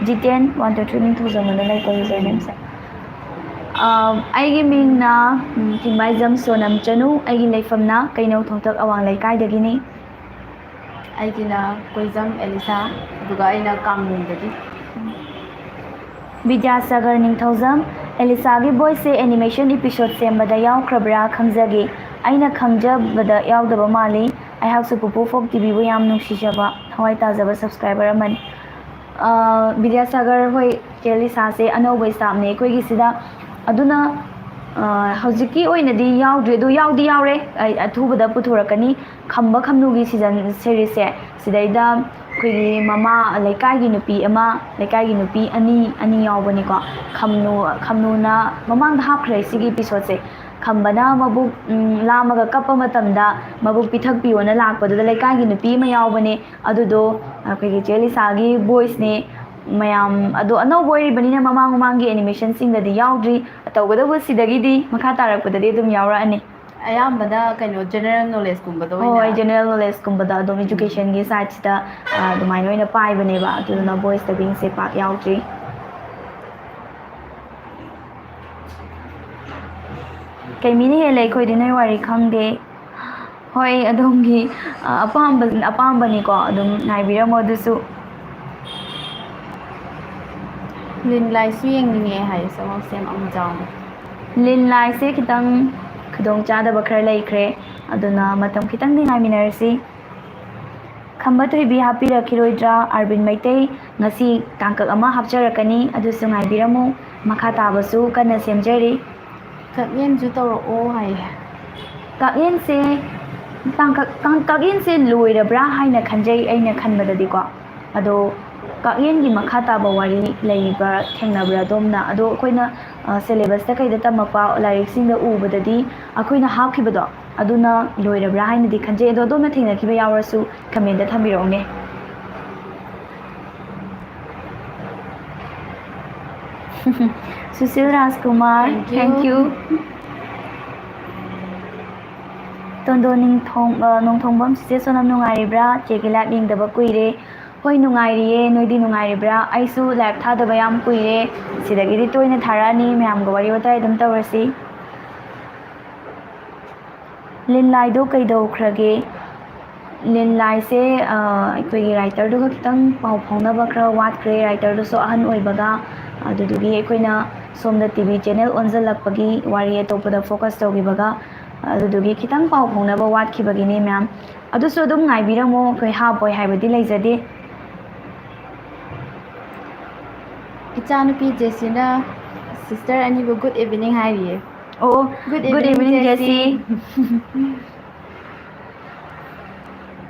ꯖꯤꯇꯦꯟ, one two three ꯅꯤꯡꯊꯧꯖꯝ ꯑꯅ ꯂꯩꯀꯣ, ꯌꯨꯖꯔ ꯅꯦꯝꯁꯦ꯫ ꯑ, ꯑꯩꯒꯤ ꯃꯤꯡꯅ, ꯎꯝ, ꯊꯤꯡꯕꯥꯏꯖꯝ ꯁꯣꯅꯝ ꯆꯅꯨ, ꯑꯩꯒꯤ ꯂꯩꯐꯝꯅ ꯀꯩꯅꯧ ꯊꯣꯡꯊꯛ ꯑꯋꯥꯡ ꯂꯩꯀꯥꯏꯗꯒꯤꯅꯤ꯫ ꯑꯩꯒꯤꯅ ꯀꯣꯏꯖꯝ ꯑꯦꯂꯤꯁꯥ, ꯑꯗꯨꯒ ꯑꯩꯅ ꯀꯥꯡꯂꯣꯡꯗꯒꯤ꯫ ꯕꯤꯗ꯭ꯌꯥꯁꯥꯒꯔ ꯅꯤꯡꯊꯧꯖꯝ, ꯑꯦꯂꯤꯁꯥꯒꯤ ꯚꯣꯏꯁꯁꯦ ꯑꯦꯅꯤꯃꯦꯁꯟ ꯏꯄꯤꯁꯣꯠ ꯁꯦꯝꯕꯗ ꯌꯥꯎꯈ꯭ꯔꯕ꯭ꯔꯥ ꯈꯪꯖꯒꯦ꯫ ꯑꯩꯅ ꯈꯪꯖꯕꯗ ꯌꯥꯎꯗꯕ ꯃꯥꯜꯂꯤ꯫ ꯑꯩꯍꯥꯛꯁꯨ ꯄꯨꯄꯨ ꯐꯣꯛ ꯇꯤꯚꯤꯕꯨ ꯌꯥꯝ ꯅꯨꯡꯁꯤꯖꯕ ꯊꯋꯥꯏ ꯇꯥꯖꯕ ꯁꯕꯁꯀ꯭ꯔꯥꯏꯕꯔ ꯑꯃꯅꯤ꯫ ꯑ, ꯕꯤꯗ꯭ꯌꯥꯁꯥꯒꯔ, ꯍꯣꯏ, ꯆꯦ ꯂꯤꯁꯥꯁꯦ ꯑꯅꯧꯕ ꯁ꯭ꯇꯥꯐꯅꯦ ꯑꯩꯈꯣꯏꯒꯤꯁꯤꯗ꯫ ꯑꯗꯨꯅ, ꯑ, ꯍꯧꯖꯤꯛꯀꯤ ꯑꯣꯏꯅꯗꯤ ꯌꯥꯎꯗ꯭ꯔꯤ, ꯑꯗꯣ ꯌꯥꯎꯗꯤ ꯌꯥꯎꯔꯦ꯫ ꯑꯩ ꯑꯊꯨꯕꯗ ꯄꯨꯊꯣꯔꯛꯀꯅꯤ꯫ ꯈꯝꯕ ꯈꯝꯅꯨꯒꯤ ꯁꯤꯖꯟ ꯁꯦꯔꯤꯁꯁꯦ, ꯁꯤꯗꯩꯗ ꯑꯩꯈꯣꯏꯒꯤ ꯃꯃꯥ, ꯂꯩꯀꯥꯏꯒꯤ ꯅꯨꯄꯤ ꯑꯃ, ꯂꯩꯀꯥꯏꯒꯤ ꯅꯨꯄꯤ ꯑꯅꯤ, ꯑꯅꯤ ꯌꯥꯎꯕꯅꯤꯀꯣ꯫ ꯈꯝꯅꯨ, ꯈꯝꯅꯨꯅ ꯃꯃꯥꯡꯗ ꯍꯥꯞꯈ꯭ꯔꯦ ꯁꯤꯒꯤ ꯏꯄꯤꯁꯣꯠꯁꯦ꯫ ꯈꯝꯕꯅ ꯃꯕꯨꯛ, ꯎꯝ, ꯂꯥꯝꯃꯒ ꯀꯞꯄ ꯃꯇꯝꯗ ꯃꯕꯨꯛ ꯄꯤꯊꯛꯄꯤꯌꯣꯅ ꯂꯥꯛꯄꯗꯨꯗ ꯂꯩꯀꯥꯏꯒꯤ ꯅꯨꯄꯤ ꯑꯃ ꯌꯥꯎꯕꯅꯦ꯫ ꯑꯗꯨꯗꯣ ꯑꯩꯈꯣꯏꯒꯤ ꯆꯦ ꯂꯤꯁꯥꯒꯤ ꯚꯣꯏꯁꯅꯦ꯫ ꯃꯌꯥꯝ ꯑꯗꯣ ꯑꯅꯧꯕ ꯑꯣꯏꯔꯤꯕꯅꯤꯅ ꯃꯃꯥꯡ ꯃꯃꯥꯡꯒꯤ ꯑꯦꯅꯤꯃꯦꯁꯟꯁꯤꯡꯗꯗꯤ ꯌꯥꯎꯗ꯭ꯔꯤ꯫ ꯇꯧꯒꯗꯧꯕ ꯁꯤꯗꯒꯤꯗꯤ ꯃꯈꯥ ꯇꯥꯔꯛꯄꯗꯗꯤ ꯑꯗꯨꯝ ꯌꯥꯎꯔꯛꯑꯅꯤ꯫ ꯑꯌꯥꯝꯕꯅ ꯀꯩꯅꯣ, ꯖꯦꯅꯔꯦꯜ ꯅꯣꯂꯦꯖꯀꯨꯝꯕꯗ ꯑꯣꯏꯅ꯫ ꯍꯣꯏ, ꯖꯦꯅꯔꯦꯜ ꯅꯣꯂꯦꯖꯀꯨꯝꯕꯗ ꯑꯗꯨꯝ, ꯎꯝ, ꯏꯖꯨꯀꯦꯁꯟꯒꯤ ꯁꯥꯏꯠꯁꯤꯗ, ꯑ, ꯑꯗꯨꯃꯥꯏꯅ ꯑꯣꯏꯅ ꯄꯥꯏꯕꯅꯦꯕ꯫ ꯑꯗꯨꯗꯨꯅ ꯚꯣꯏꯁ ꯗꯕꯤꯡꯁꯦ ꯄꯥꯛ ꯌꯥꯎꯗ꯭ꯔꯤ꯫ ꯀꯩ ꯃꯤꯅ ꯍꯦꯜꯂꯦ ꯑꯩꯈꯣꯏꯗꯤ, ꯅꯣꯏ ꯋꯥꯔꯤ ꯈꯪꯗꯦ꯫ ꯍꯣꯏ, ꯑꯗꯣꯝꯒꯤ, ꯑ, ꯑꯄꯥꯝꯕ, ꯑꯄꯥꯝꯕꯅꯤꯀꯣ, ꯑꯗꯨꯝ ꯉꯥꯏꯕꯤꯔꯝꯃꯣ ꯑꯗꯨꯁꯨ꯫ ꯂꯤꯟ ꯂꯥꯏꯁꯨ ꯌꯦꯡꯅꯤꯡꯉꯦ ꯍꯥꯏ, ꯆꯃꯝ ꯁꯦꯝ ꯑꯃ ꯆꯥꯎꯅ꯫ ꯂꯤꯟ ꯂꯥꯏꯁꯦ ꯈꯤꯇꯪ ꯈꯨꯗꯣꯡꯆꯥꯗꯕ ꯈꯔ ꯂꯩꯈ꯭ꯔꯦ, ꯑꯗꯨꯅ ꯃꯇꯝ ꯈꯤꯇꯪꯗꯤ ꯉꯥꯏꯃꯤꯟꯅꯔꯁꯤ꯫ ꯈꯝꯕ ꯊꯣꯏꯕꯤ ꯍꯥꯞꯄꯤꯔꯛꯈꯤꯔꯣꯏꯗ꯭ꯔꯥ? ꯑꯥꯔꯕꯤꯟ ꯃꯩꯇꯩ, ꯉꯁꯤ ꯇꯥꯡꯀꯛ ꯑꯃ ꯍꯥꯞꯆꯔꯛꯀꯅꯤ, ꯑꯗꯨꯁꯨ ꯉꯥꯏꯕꯤꯔꯝꯃꯨ꯫ ꯃꯈꯥ ꯇꯥꯕꯁꯨ ꯀꯟꯅ ꯁꯦꯝꯖꯔꯤ꯫ ꯀꯛꯌꯦꯟꯁꯨ ꯇꯧꯔꯛꯑꯣ ꯍꯥꯏꯌꯦ꯫ ꯀꯛꯌꯦꯟꯁꯦ ꯇꯥꯡꯀꯛ- ꯀꯛꯌꯦꯟꯁꯦ ꯂꯣꯏꯔꯕ꯭ꯔꯥ ꯍꯥꯏꯅ ꯈꯟꯖꯩ ꯑꯩꯅ ꯈꯟꯕꯗꯗꯤꯀꯣ꯫ ꯑꯗꯣ ꯀꯛꯌꯦꯟꯒꯤ ꯃꯈꯥ ꯇꯥꯕ ꯋꯥꯔꯤ ꯂꯩꯕ ꯊꯦꯡꯅꯕ꯭ꯔꯥ ꯑꯗꯣꯝꯅ? ꯑꯗꯣ ꯑꯩꯈꯣꯏꯅ ꯁꯦꯂꯦꯕꯁꯇ ꯀꯩꯗ ꯇꯝꯃꯛꯄ ꯂꯥꯏꯔꯤꯛꯁꯤꯡꯗ ꯎꯕꯗꯗꯤ ꯑꯩꯈꯣꯏꯅ ꯍꯥꯞꯈꯤꯕꯗꯣ ꯑꯗꯨꯅ ꯂꯣꯏꯔꯕ꯭ꯔꯥ ꯍꯥꯏꯅꯗꯤ ꯈꯟꯖꯩ꯫ ꯑꯗꯣ ꯑꯗꯣꯝꯅ ꯊꯦꯡꯅꯈꯤꯕ ꯌꯥꯎꯔꯁꯨ ꯀꯃꯦꯟꯗ ꯊꯝꯕꯤꯔꯛꯎꯅꯦ꯫ Sushil Rajkumar, Thank you. Thank you. ꯇꯣꯟꯗꯣ ꯅꯤꯡꯊꯣꯡ- ꯑ, ꯅꯣꯡꯊꯣꯡꯕꯝ ꯆꯤꯆꯦ ꯁꯣꯅꯝ ꯅꯨꯡꯉꯥꯏꯔꯤꯕ꯭ꯔꯥ? ꯆꯦꯒꯤ ꯂꯥꯏꯞ ꯌꯦꯡꯗꯕ ꯀꯨꯏꯔꯦ꯫ ꯍꯣꯏ, ꯅꯨꯡꯉꯥꯏꯔꯤꯌꯦ꯫ ꯅꯣꯏꯗꯤ ꯅꯨꯡꯉꯥꯏꯔꯤꯕ꯭ꯔꯥ? ꯑꯩꯁꯨ ꯂꯥꯏꯞ ꯊꯥꯗꯕ ꯌꯥꯝ ꯀꯨꯏꯔꯦ꯫ ꯁꯤꯗꯒꯤꯗꯤ ꯇꯣꯏꯅ ꯊꯥꯔꯛꯑꯅꯤ꯫ ꯃꯌꯥꯝꯒ ꯋꯥꯔꯤ ꯋꯥꯇꯥꯏ ꯑꯗꯨꯝ ꯇꯧꯔꯁꯤ꯫ ꯂꯤꯟꯂꯥꯏꯗꯣ ꯀꯩꯗꯧꯈ꯭ꯔꯒꯦ? ꯂꯤꯟꯂꯥꯏꯁꯦ, ꯑ, ꯑꯩꯈꯣꯏꯒꯤ ꯔꯥꯏꯇꯔꯗꯨꯒ ꯈꯤꯇꯪ ꯄꯥꯎ ꯐꯥꯎꯅꯕ ꯈꯔ ꯋꯥꯠꯈ꯭ꯔꯦ꯫ ꯔꯥꯏꯇꯔꯗꯨꯁꯨ ꯑꯍꯟ ꯑꯣꯏꯕꯒ, ꯑꯗꯨꯗꯨꯒꯤ ꯑꯩꯈꯣꯏꯅ ꯁꯣꯝꯗ ꯇꯤ ꯚꯤ ꯆꯦꯅꯦꯜ ꯑꯣꯟꯁꯤꯜꯂꯛꯄꯒꯤ ꯋꯥꯔꯤ ꯑꯇꯣꯞꯄꯗ ꯐꯣꯀꯁ ꯇꯧꯈꯤꯕꯒ, ꯑꯗꯨꯗꯨꯒꯤ ꯈꯤꯇꯪ ꯄꯥꯎ ꯐꯥꯎꯅꯕ ꯋꯥꯠꯈꯤꯕꯒꯤꯅꯦ ꯃꯌꯥꯝ꯫ ꯑꯗꯨꯁꯨ ꯑꯗꯨꯝ ꯉꯥꯏꯕꯤꯔꯝꯃꯣ, ꯑꯩꯈꯣꯏ ꯍꯥꯞꯄꯣꯏ ꯍꯥꯏꯕꯗꯤ ꯂꯩꯖꯗꯦ꯫ ꯏꯆꯥꯅꯨꯄꯤ ꯖꯦꯁꯤꯅ ꯁꯤꯁꯇꯔ ꯑꯅꯤꯕꯨ ꯒꯨꯗ ꯏꯚꯤꯅꯤꯡ ꯍꯥꯏꯔꯤꯌꯦ꯫ ꯑꯣ, ꯒꯨꯗ ꯒꯨꯗ ꯏꯚꯤꯅꯤꯡ ꯖꯦꯁꯤ꯫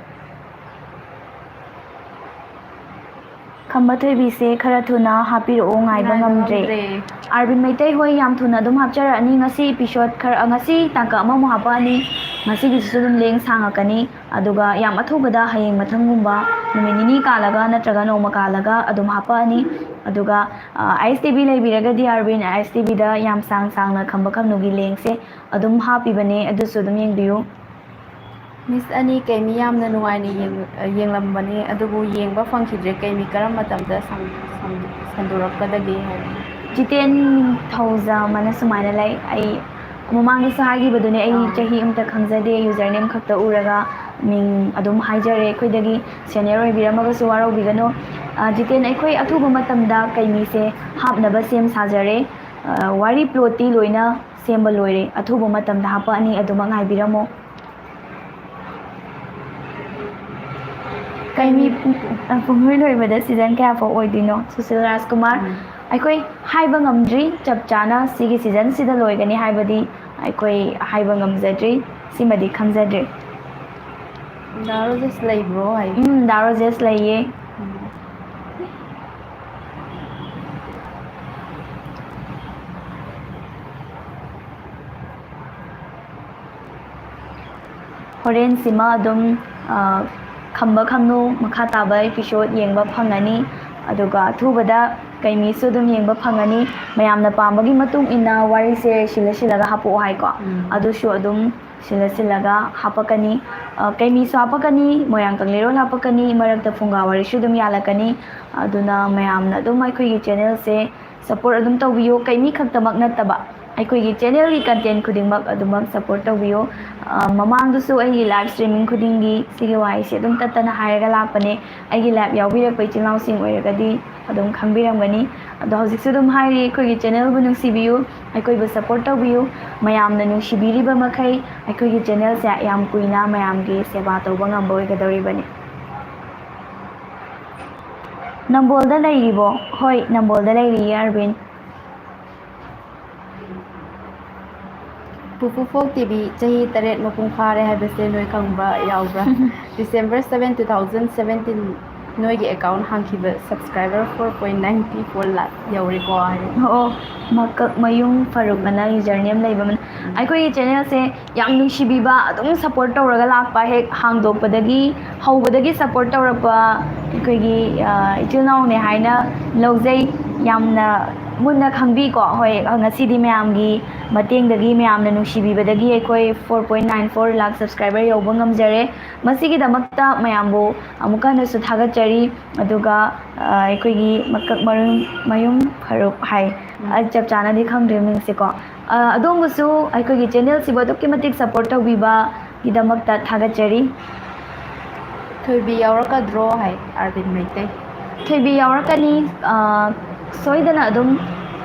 ꯈꯝꯕ ꯊꯣꯏꯕꯤꯁꯦ ꯈꯔ ꯊꯨꯅ ꯍꯥꯞꯄꯤꯔꯛꯑꯣ, ꯉꯥꯏꯕ ꯉꯥꯏꯕ ꯉꯝꯗ꯭ꯔꯦ꯫ ꯉꯝꯗ꯭ꯔꯦ꯫ ꯑꯥꯔꯕꯤꯟ ꯃꯩꯇꯩ ꯍꯣꯏ, ꯌꯥꯝ ꯊꯨꯅ ꯑꯗꯨꯝ ꯍꯥꯞꯆꯔꯛꯑꯅꯤ꯫ ꯉꯁꯤ ꯏꯄꯤꯁꯣꯠ ꯈꯔ, ꯉꯁꯤ ꯇꯥꯡꯀꯛ ꯑꯃꯃꯨꯛ ꯍꯥꯞꯄꯛꯑꯅꯤ꯫ ꯉꯁꯤꯒꯤꯁꯤꯁꯨ ꯑꯗꯨꯝ ꯂꯦꯡ ꯁꯥꯡꯉꯛꯀꯅꯤ꯫ ꯑꯗꯨꯒ ꯌꯥꯝ ꯑꯊꯨꯕꯗ ꯍꯌꯦꯡ ꯃꯊꯪꯒꯨꯝꯕ ꯅꯨꯃꯤꯠ ꯅꯤꯅꯤ ꯀꯥꯜꯂꯒ ꯅꯠꯇ꯭ꯔꯒ ꯅꯣꯡꯃ ꯀꯥꯜꯂꯒ ꯑꯗꯨꯝ ꯍꯥꯞꯄꯛꯑꯅꯤ꯫ ꯑꯗꯨꯒ ꯑꯥꯏ ꯑꯦꯁ ꯇꯤ ꯚꯤ ꯂꯩꯕꯤꯔꯒꯗꯤ, ꯑꯥꯔꯕꯤꯟ ꯑꯥꯏ ꯑꯦꯁ ꯇꯤ ꯚꯤꯗ ꯌꯥꯝ ꯁꯥꯡ ꯁꯥꯡꯅ ꯈꯝꯕ ꯈꯝꯅꯨꯒꯤ ꯂꯦꯡꯁꯦ ꯑꯗꯨꯝ ꯍꯥꯞꯄꯤꯕꯅꯦ, ꯑꯗꯨꯁꯨ ꯑꯗꯨꯝ ꯌꯦꯡꯕꯤꯌꯨ꯫ ꯃꯤꯁ ꯑꯅꯤ ꯀꯩꯃꯤ ꯌꯥꯝꯅ ꯅꯨꯡꯉꯥꯏꯅ ꯌꯦꯡ- ꯌꯦꯡꯂꯝꯕꯅꯦ, ꯑꯗꯨꯕꯨ ꯌꯦꯡꯕ ꯐꯪꯈꯤꯗ꯭ꯔꯦ꯫ ꯀꯩꯃꯤ ꯀꯔꯝꯕ ꯃꯇꯝꯗ ꯁꯪ- ꯁꯪ- ꯁꯟꯗꯣꯔꯛꯀꯗꯒꯦ ꯍꯥꯏꯕ꯫ ꯖꯤꯇꯦꯟ ꯅꯤꯡꯊꯧꯖꯝ ꯑꯅ ꯁꯨꯃꯥꯏꯅ ꯂꯩ꯫ ꯑꯩ ꯃꯃꯥꯡꯗꯁꯨ ꯍꯥꯏꯈꯤꯕꯗꯨꯅꯦ, ꯑꯩ ꯑꯥ꯫ ꯆꯍꯤ ꯑꯃꯇ ꯈꯪꯖꯗꯦ, ꯌꯨꯖꯔ ꯅꯦꯝ ꯈꯛꯇ ꯎꯔꯒ ꯃꯤꯡ ꯑꯗꯨꯝ ꯍꯥꯏꯖꯔꯦ꯫ ꯑꯩꯈꯣꯏꯗꯒꯤ ꯁꯦꯅꯤꯌꯔ ꯑꯣꯏꯕꯤꯔꯝꯃꯒꯁꯨ ꯋꯥꯔꯧꯕꯤꯒꯅꯨ꯫ ꯑ, ꯖꯤꯇꯦꯟ, ꯑꯩꯈꯣꯏ ꯑꯊꯨꯕ ꯃꯇꯝꯗ ꯀꯩꯃꯤꯁꯦ ꯍꯥꯞꯅꯕ ꯁꯦꯝ ꯁꯥꯖꯔꯦ꯫ ꯑ, ꯋꯥꯔꯤ ꯄ꯭ꯂꯣꯠꯇꯤ ꯂꯣꯏꯅ ꯁꯦꯝꯕ ꯂꯣꯏꯔꯦ, ꯑꯊꯨꯕ ꯃꯇꯝꯗ ꯍꯥꯞꯄꯛꯑꯅꯤ, ꯑꯗꯨꯃꯛ ꯉꯥꯏꯕꯤꯔꯝꯃꯣ꯫ ꯀꯩꯃꯤ ꯄꯨꯡ- ꯑ, ꯄꯨꯡꯂꯣꯏ ꯂꯣꯏꯕꯗ ꯁꯤꯖꯟ ꯀꯌꯥ ꯐꯥꯎ ꯑꯣꯏꯗꯣꯏꯅꯣ? ꯁꯨꯁꯤꯜ ꯔꯥꯖꯀꯨꯃꯥꯔ꯫ ꯎꯝ꯫ ꯑꯩꯈꯣꯏ ꯍꯥꯏꯕ ꯉꯝꯗ꯭ꯔꯤ ꯆꯞ ꯆꯥꯅ ꯁꯤꯒꯤ ꯁꯤꯖꯟꯁꯤꯗ ꯂꯣꯏꯒꯅꯤ ꯍꯥꯏꯕꯗꯤ ꯑꯩꯈꯣꯏ ꯍꯥꯏꯕ ꯉꯝꯖꯗ꯭ꯔꯤ, ꯁꯤꯃꯗꯤ ꯈꯪꯖꯗ꯭ꯔꯤ꯫ ꯗꯥ ꯔꯣꯖꯦꯁ ꯂꯩꯕ꯭ꯔꯣ ꯍꯥꯏ? ꯎꯝ, ꯗꯥ ꯔꯣꯖꯦꯁ ꯂꯩꯌꯦ꯫ ꯎꯝ꯫ ꯍꯣꯔꯦꯟꯁꯤꯃ ꯑꯗꯨꯝ, ꯑ, ꯈꯝꯕ ꯈꯝꯅꯨ ꯃꯈꯥ ꯇꯥꯕ episode ꯌꯦꯡꯕ ꯐꯪꯒꯅꯤ꯫ ꯑꯗꯨꯒ ꯑꯊꯨꯕꯗ ꯀꯩꯃꯤꯁꯨ ꯑꯗꯨꯝ ꯌꯦꯡꯕ ꯐꯪꯒꯅꯤ꯫ ꯃꯌꯥꯝꯅ ꯄꯥꯝꯕꯒꯤ ꯃꯇꯨꯡ ꯏꯟꯅ ꯋꯥꯔꯤꯁꯦ ꯁꯤꯜꯂ ꯁꯤꯜꯂꯒ ꯍꯥꯞꯄꯛꯑꯣ ꯍꯥꯏꯀꯣ꯫ ꯎꯝ꯫ ꯑꯗꯨꯁꯨ ꯑꯗꯨꯝ ꯁꯤꯜꯂ ꯁꯤꯜꯂꯒ ꯍꯥꯞꯄꯛꯀꯅꯤ꯫ ꯑ, ꯀꯩꯃꯤꯁꯨ ꯍꯥꯞꯄꯛꯀꯅꯤ, ꯃꯣꯏꯔꯥꯡ ꯀꯪꯂꯩꯔꯣꯜ ꯍꯥꯞꯄꯛꯀꯅꯤ, ꯃꯔꯛꯇ ꯐꯨꯡꯒꯥ ꯋꯥꯔꯤꯁꯨ ꯑꯗꯨꯝ ꯌꯥꯜꯂꯛꯀꯅꯤ꯫ ꯑꯗꯨꯅ ꯃꯌꯥꯝꯅ ꯑꯗꯨꯝ ꯑꯩꯈꯣꯏꯒꯤ channelꯁꯦ support ꯑꯗꯨꯝ ꯇꯧꯕꯤꯌꯨ꯫ ꯀꯩꯃꯤ ꯈꯛꯇꯃꯛ ꯅꯠꯇꯕ, ꯑꯩꯈꯣꯏꯒꯤ channelꯒꯤ content ꯈꯨꯗꯤꯡꯃꯛ ꯑꯗꯨꯃꯛ support ꯇꯧꯕꯤꯌꯨ꯫ ꯑ, ꯃꯃꯥꯡꯗꯁꯨ ꯑꯩꯒꯤ live streaming ꯈꯨꯗꯤꯡꯒꯤ ꯁꯤꯒꯤ ꯋꯥꯍꯩꯁꯦ ꯑꯗꯨꯝ ꯇꯠꯇꯅ ꯍꯥꯏꯔꯒ ꯂꯥꯛꯄꯅꯦ꯫ ꯑꯩꯒꯤ live ꯌꯥꯎꯕꯤꯔꯛꯄ ꯏꯆꯤꯜ ꯏꯅꯥꯎꯁꯤꯡ ꯑꯣꯏꯔꯒꯗꯤ ꯑꯗꯨꯝ ꯈꯪꯕꯤꯔꯝꯒꯅꯤ꯫ ꯑꯗꯣ ꯍꯧꯖꯤꯛꯁꯨ ꯑꯗꯨꯝ ꯍꯥꯏꯔꯤ, ꯑꯩꯈꯣꯏꯒꯤ channelꯕꯨ ꯅꯨꯡꯁꯤꯕꯤꯌꯨ, ꯑꯩꯈꯣꯏꯕꯨ support ꯇꯧꯕꯤꯌꯨ꯫ ꯃꯌꯥꯝꯅ ꯅꯨꯡꯁꯤꯕꯤꯔꯤꯕ ꯃꯈꯩ ꯑꯩꯈꯣꯏꯒꯤ channelꯁꯦ ꯌꯥꯝ ꯀꯨꯏꯅ ꯃꯌꯥꯝꯒꯤ ꯁꯦꯕꯥ ꯇꯧꯕ ꯉꯝꯕ ꯑꯣꯏꯒꯗꯧꯔꯤꯕꯅꯤ꯫ ꯅꯝꯕꯣꯜꯗ ꯂꯩꯔꯤꯕꯣ? ꯍꯣꯏ, ꯅꯝꯕꯣꯜꯗ ꯂꯩꯔꯤꯌꯦ, ꯑꯔꯕꯤꯟ꯫ ꯄꯨꯄꯨ ꯐꯣꯛ ꯇꯤ ꯚꯤ ꯆꯍꯤ ꯇꯔꯦꯠ ꯃꯄꯨꯡ ꯐꯥꯔꯦ ꯍꯥꯏꯕꯁꯦ ꯅꯣꯏ ꯈꯪꯕ ꯌꯥꯎꯕ꯭ꯔꯥ? December seven, two thousand seventeen ꯅꯣꯏꯒꯤ account ꯍꯥꯡꯈꯤꯕ subscriber four point nine four lakh ꯌꯧꯔꯦꯀꯣ ꯍꯥꯏ꯫ ꯑꯣ, ꯃꯀꯛ ꯃꯌꯨꯝ ꯐꯔꯨꯛ ꯑꯅ username ꯂꯩꯕ ꯑꯃꯅ꯫ ꯎꯝ꯫ ꯑꯩꯈꯣꯏꯒꯤ channelꯁꯦ ꯌꯥꯝ ꯅꯨꯡꯁꯤꯕꯤꯕ, ꯑꯗꯨꯝ support ꯇꯧꯔꯒ ꯂꯥꯛꯄ, ꯍꯦꯛ ꯍꯥꯡꯗꯣꯛꯄꯗꯒꯤ, ꯍꯧꯕꯗꯒꯤ support ꯇꯧꯔꯛꯄ ꯑꯩꯈꯣꯏꯒꯤ, ꯑ, ꯏꯆꯤꯜ ꯏꯅꯥꯎꯅꯦ ꯍꯥꯏꯅ ꯂꯧꯖꯩ꯫ ꯌꯥꯝꯅ ꯃꯨꯟꯅ ꯈꯪꯕꯤꯀꯣ꯫ ꯍꯣꯏ, ꯉꯁꯤꯗꯤ ꯃꯌꯥꯝꯒꯤ ꯃꯇꯦꯡꯗꯒꯤ, ꯃꯌꯥꯝꯅ ꯅꯨꯡꯁꯤꯕꯤꯕꯗꯒꯤ ꯑꯩꯈꯣꯏ four point nine four lakh subscriber ꯌꯧꯕ ꯉꯝꯖꯔꯦ꯫ ꯃꯁꯤꯒꯤꯗꯃꯛꯇ ꯃꯌꯥꯝꯕꯨ ꯑꯃꯨꯛꯀ ꯍꯟꯅꯁꯨ ꯊꯥꯒꯠꯆꯔꯤ꯫ ꯑꯗꯨꯒ, ꯑ, ꯑꯩꯈꯣꯏꯒꯤ ꯃꯀꯛ ꯃꯔꯨꯝ, ꯃꯌꯨꯝ ꯐꯔꯨꯛ ꯍꯥꯏ꯫ ꯎꯝ꯫ ꯑꯩ ꯆꯞ ꯆꯥꯅꯗꯤ ꯈꯪꯗ꯭ꯔꯦ ꯃꯤꯡꯁꯦꯀꯣ꯫ ꯑ, ꯑꯗꯣꯝꯕꯨꯁꯨ ꯑꯩꯈꯣꯏꯒꯤ channelꯁꯤꯕꯨ ꯑꯗꯨꯛꯀꯤ ꯃꯇꯤꯛ support ꯇꯧꯕꯤꯕꯒꯤꯗꯃꯛꯇ ꯊꯥꯒꯠꯆꯔꯤ꯫ ꯊꯣꯏꯕꯤ ꯌꯥꯎꯔꯛꯀꯗ꯭ꯔꯣ ꯍꯥꯏ ꯑꯥꯔꯕꯤꯟ ꯃꯩꯇꯩ꯫ ꯊꯣꯏꯕꯤ ꯌꯥꯎꯔꯛꯀꯅꯤ꯫ ꯑ, ꯁꯣꯏꯗꯅ ꯑꯗꯨꯝ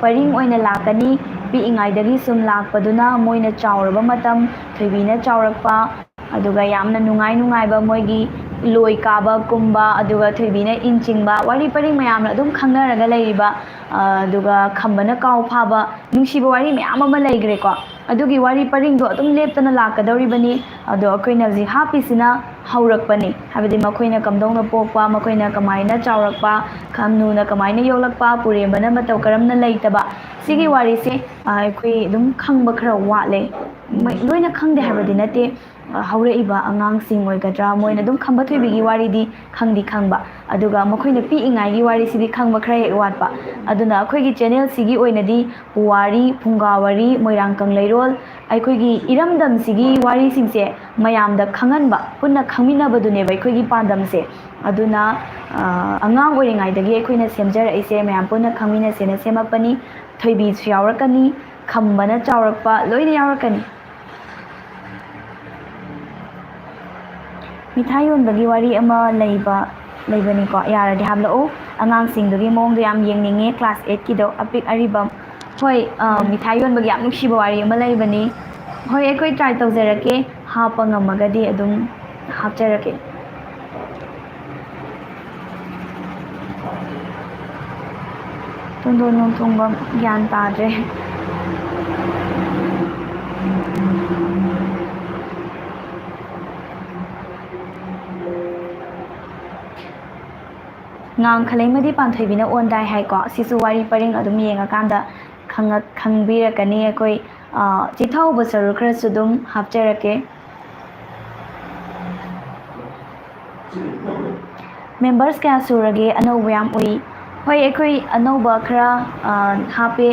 ꯄꯔꯤꯡ ꯑꯣꯏꯅ ꯂꯥꯛꯀꯅꯤ꯫ ꯄꯤꯛꯏꯉꯩꯗꯒꯤ ꯁꯨꯝ ꯂꯥꯛꯄꯗꯨꯅ ꯃꯣꯏꯅ ꯆꯥꯎꯔꯕ ꯃꯇꯝ, ꯊꯣꯏꯕꯤꯅ ꯆꯥꯎꯔꯛꯄ, ꯑꯗꯨꯒ ꯌꯥꯝꯅ ꯅꯨꯡꯉꯥꯏ ꯅꯨꯡꯉꯥꯏꯕ ꯃꯣꯏꯒꯤ ꯂꯣꯏ ꯀꯥꯕ ꯀꯨꯝꯕ, ꯑꯗꯨꯒ ꯊꯣꯏꯕꯤꯅ ꯏꯟ ꯆꯤꯡꯕ, ꯋꯥꯔꯤ ꯄꯔꯤꯡ ꯃꯌꯥꯝꯅ ꯑꯗꯨꯝ ꯈꯪꯅꯔꯒ ꯂꯩꯔꯤꯕ, ꯑ, ꯑꯗꯨꯒ ꯈꯝꯕꯅ ꯀꯥꯎ ꯐꯥꯕ, ꯅꯨꯡꯁꯤꯕ ꯋꯥꯔꯤ ꯃꯌꯥꯝ ꯑꯃ ꯂꯩꯈ꯭ꯔꯦꯀꯣ꯫ ꯑꯗꯨꯒꯤ ꯋꯥꯔꯤ ꯄꯔꯤꯡꯗꯣ ꯑꯗꯨꯝ ꯂꯦꯞꯇꯅ ꯂꯥꯛꯀꯗꯧꯔꯤꯕꯅꯤ꯫ ꯑꯗꯣ ꯑꯩꯈꯣꯏꯅ ꯍꯧꯖꯤꯛ ꯍꯥꯞꯄꯤꯁꯤꯅ ꯍꯧꯔꯛꯄꯅꯤ, ꯍꯥꯏꯕꯗꯤ ꯃꯈꯣꯏꯅ ꯀꯝꯗꯧꯅ ꯄꯣꯛꯄ, ꯃꯈꯣꯏꯅ ꯀꯃꯥꯏꯅ ꯆꯥꯎꯔꯛꯄ, ꯈꯝꯅꯨꯅ ꯀꯃꯥꯏꯅ ꯌꯣꯛꯂꯛꯄ, ꯄꯨꯔꯦꯝꯕꯅ ꯃꯇꯧ ꯀꯔꯝꯅ ꯂꯩꯇꯕ, ꯁꯤꯒꯤ ꯋꯥꯔꯤꯁꯦ, ꯑ, ꯑꯩꯈꯣꯏ ꯑꯗꯨꯝ ꯈꯪꯕ ꯈꯔ ꯋꯥꯠꯂꯦ꯫ ꯃ-, ꯂꯣꯏꯅ ꯈꯪꯗꯦ ꯍꯥꯏꯕꯗꯤ ꯅꯠꯇꯦ, ꯑ, ꯍꯧꯔꯛꯏꯕ ꯑꯉꯥꯡꯁꯤꯡ ꯑꯣꯏꯒꯗ꯭ꯔꯥ, ꯃꯣꯏꯅ ꯑꯗꯨꯝ ꯈꯝꯕ ꯊꯣꯏꯕꯤꯒꯤ ꯋꯥꯔꯤꯗꯤ ꯈꯪꯗꯤ ꯈꯪꯕ, ꯑꯗꯨꯒ ꯃꯈꯣꯏꯅ ꯄꯤꯛꯏꯉꯥꯏꯒꯤ ꯋꯥꯔꯤꯁꯤꯗꯤ ꯈꯪꯕ ꯈꯔ ꯍꯦꯛ ꯋꯥꯠꯄ꯫ ꯑꯗꯨꯅ ꯑꯩꯈꯣꯏꯒꯤ ꯆꯦꯅꯦꯜꯁꯤꯒꯤ ꯑꯣꯏꯅꯗꯤ ꯄꯨꯋꯥꯔꯤ, ꯐꯨꯡꯒꯥ ꯋꯥꯔꯤ, ꯃꯣꯏꯔꯥꯡ ꯀꯪꯂꯩꯔꯣꯜ, ꯑꯩꯈꯣꯏꯒꯤ ꯏꯔꯝꯗꯝꯁꯤꯒꯤ ꯋꯥꯔꯤꯁꯤꯡꯁꯦ ꯃꯌꯥꯝꯗ ꯈꯪꯍꯟꯕ, ꯄꯨꯟꯅ ꯈꯪꯃꯤꯟꯅꯕꯗꯨꯅꯦꯕ ꯑꯩꯈꯣꯏꯒꯤ ꯄꯥꯟꯗꯝꯁꯦ꯫ ꯑꯗꯨꯅ, ꯑ, ꯑꯉꯥꯡ ꯑꯣꯏꯔꯤꯉꯩꯗꯒꯤ ꯑꯩꯈꯣꯏꯅ ꯁꯦꯝꯖꯔꯛꯏꯁꯦ ꯃꯌꯥꯝ ꯄꯨꯟꯅ ꯈꯪꯃꯤꯟꯅꯁꯦꯅ ꯁꯦꯝꯃꯛꯄꯅꯤ꯫ ꯊꯣꯏꯕꯤꯁꯨ ꯌꯥꯎꯔꯛꯀꯅꯤ, ꯈꯝꯕꯅ ꯆꯥꯎꯔꯛꯄ, ꯂꯣꯏꯅ ꯌꯥꯎꯔꯛꯀꯅꯤ꯫ ꯃꯤꯊꯥꯏ ꯌꯣꯟꯕꯒꯤ ꯋꯥꯔꯤ ꯑꯃ ꯂꯩꯕ, ꯂꯩꯕꯅꯤꯀꯣ, ꯌꯥꯔꯗꯤ ꯍꯥꯞꯂꯛꯎ꯫ ꯑꯉꯥꯡꯁꯤꯡꯗꯨꯒꯤ ꯃꯑꯣꯡꯗꯣ ꯌꯥꯝ ꯌꯦꯡꯅꯤꯡꯉꯦ, class eightꯀꯤꯗꯣ, ꯑꯄꯤꯛ ꯑꯔꯤꯕꯝ꯫ ꯍꯣꯏ, ꯑ, ꯃꯤꯊꯥꯏ ꯌꯣꯟꯕꯒꯤ ꯌꯥꯝ ꯅꯨꯡꯁꯤꯕ ꯋꯥꯔꯤ ꯑꯃ ꯂꯩꯕꯅꯤ꯫ ꯍꯣꯏ, ꯑꯩꯈꯣꯏ try ꯇꯧꯖꯔꯛꯀꯦ, ꯍꯥꯞꯄ ꯉꯝꯃꯒꯗꯤ ꯑꯗꯨꯝ ꯍꯥꯞꯆꯔꯛꯀꯦ꯫ ꯇꯣꯟꯗꯣꯟ ꯅꯣꯡꯊꯣꯡꯕꯝ ꯒ꯭ꯌꯥꯟ ꯇꯥꯗ꯭ꯔꯦ꯫ ꯉꯥꯡ ꯈꯂꯩꯃꯗꯤ ꯄꯥꯟꯊꯣꯏꯕꯤꯅ ꯑꯣꯟꯗꯥꯏ ꯍꯥꯏꯀꯣ꯫ ꯁꯤꯁꯨ ꯋꯥꯔꯤ ꯄꯔꯤꯡ ꯑꯗꯨꯝ ꯌꯦꯡꯉꯀꯥꯟꯗ ꯈꯪꯉꯛ-, ꯈꯪꯕꯤꯔꯛꯀꯅꯤ꯫ ꯑꯩꯈꯣꯏ, ꯑ, ꯆꯤꯊꯍꯧꯕ ꯁꯔꯨꯛ ꯈꯔꯁꯨ ꯑꯗꯨꯝ ꯍꯥꯞꯆꯔꯛꯀꯦ꯫ Members ꯀꯌꯥ ꯁꯨꯔꯒꯦ? ꯑꯅꯧꯕ ꯌꯥꯝ ꯎꯏ꯫ ꯍꯣꯏ, ꯑꯩꯈꯣꯏ ꯑꯅꯧꯕ ꯈꯔ, ꯑ, ꯍꯥꯞꯄꯦ,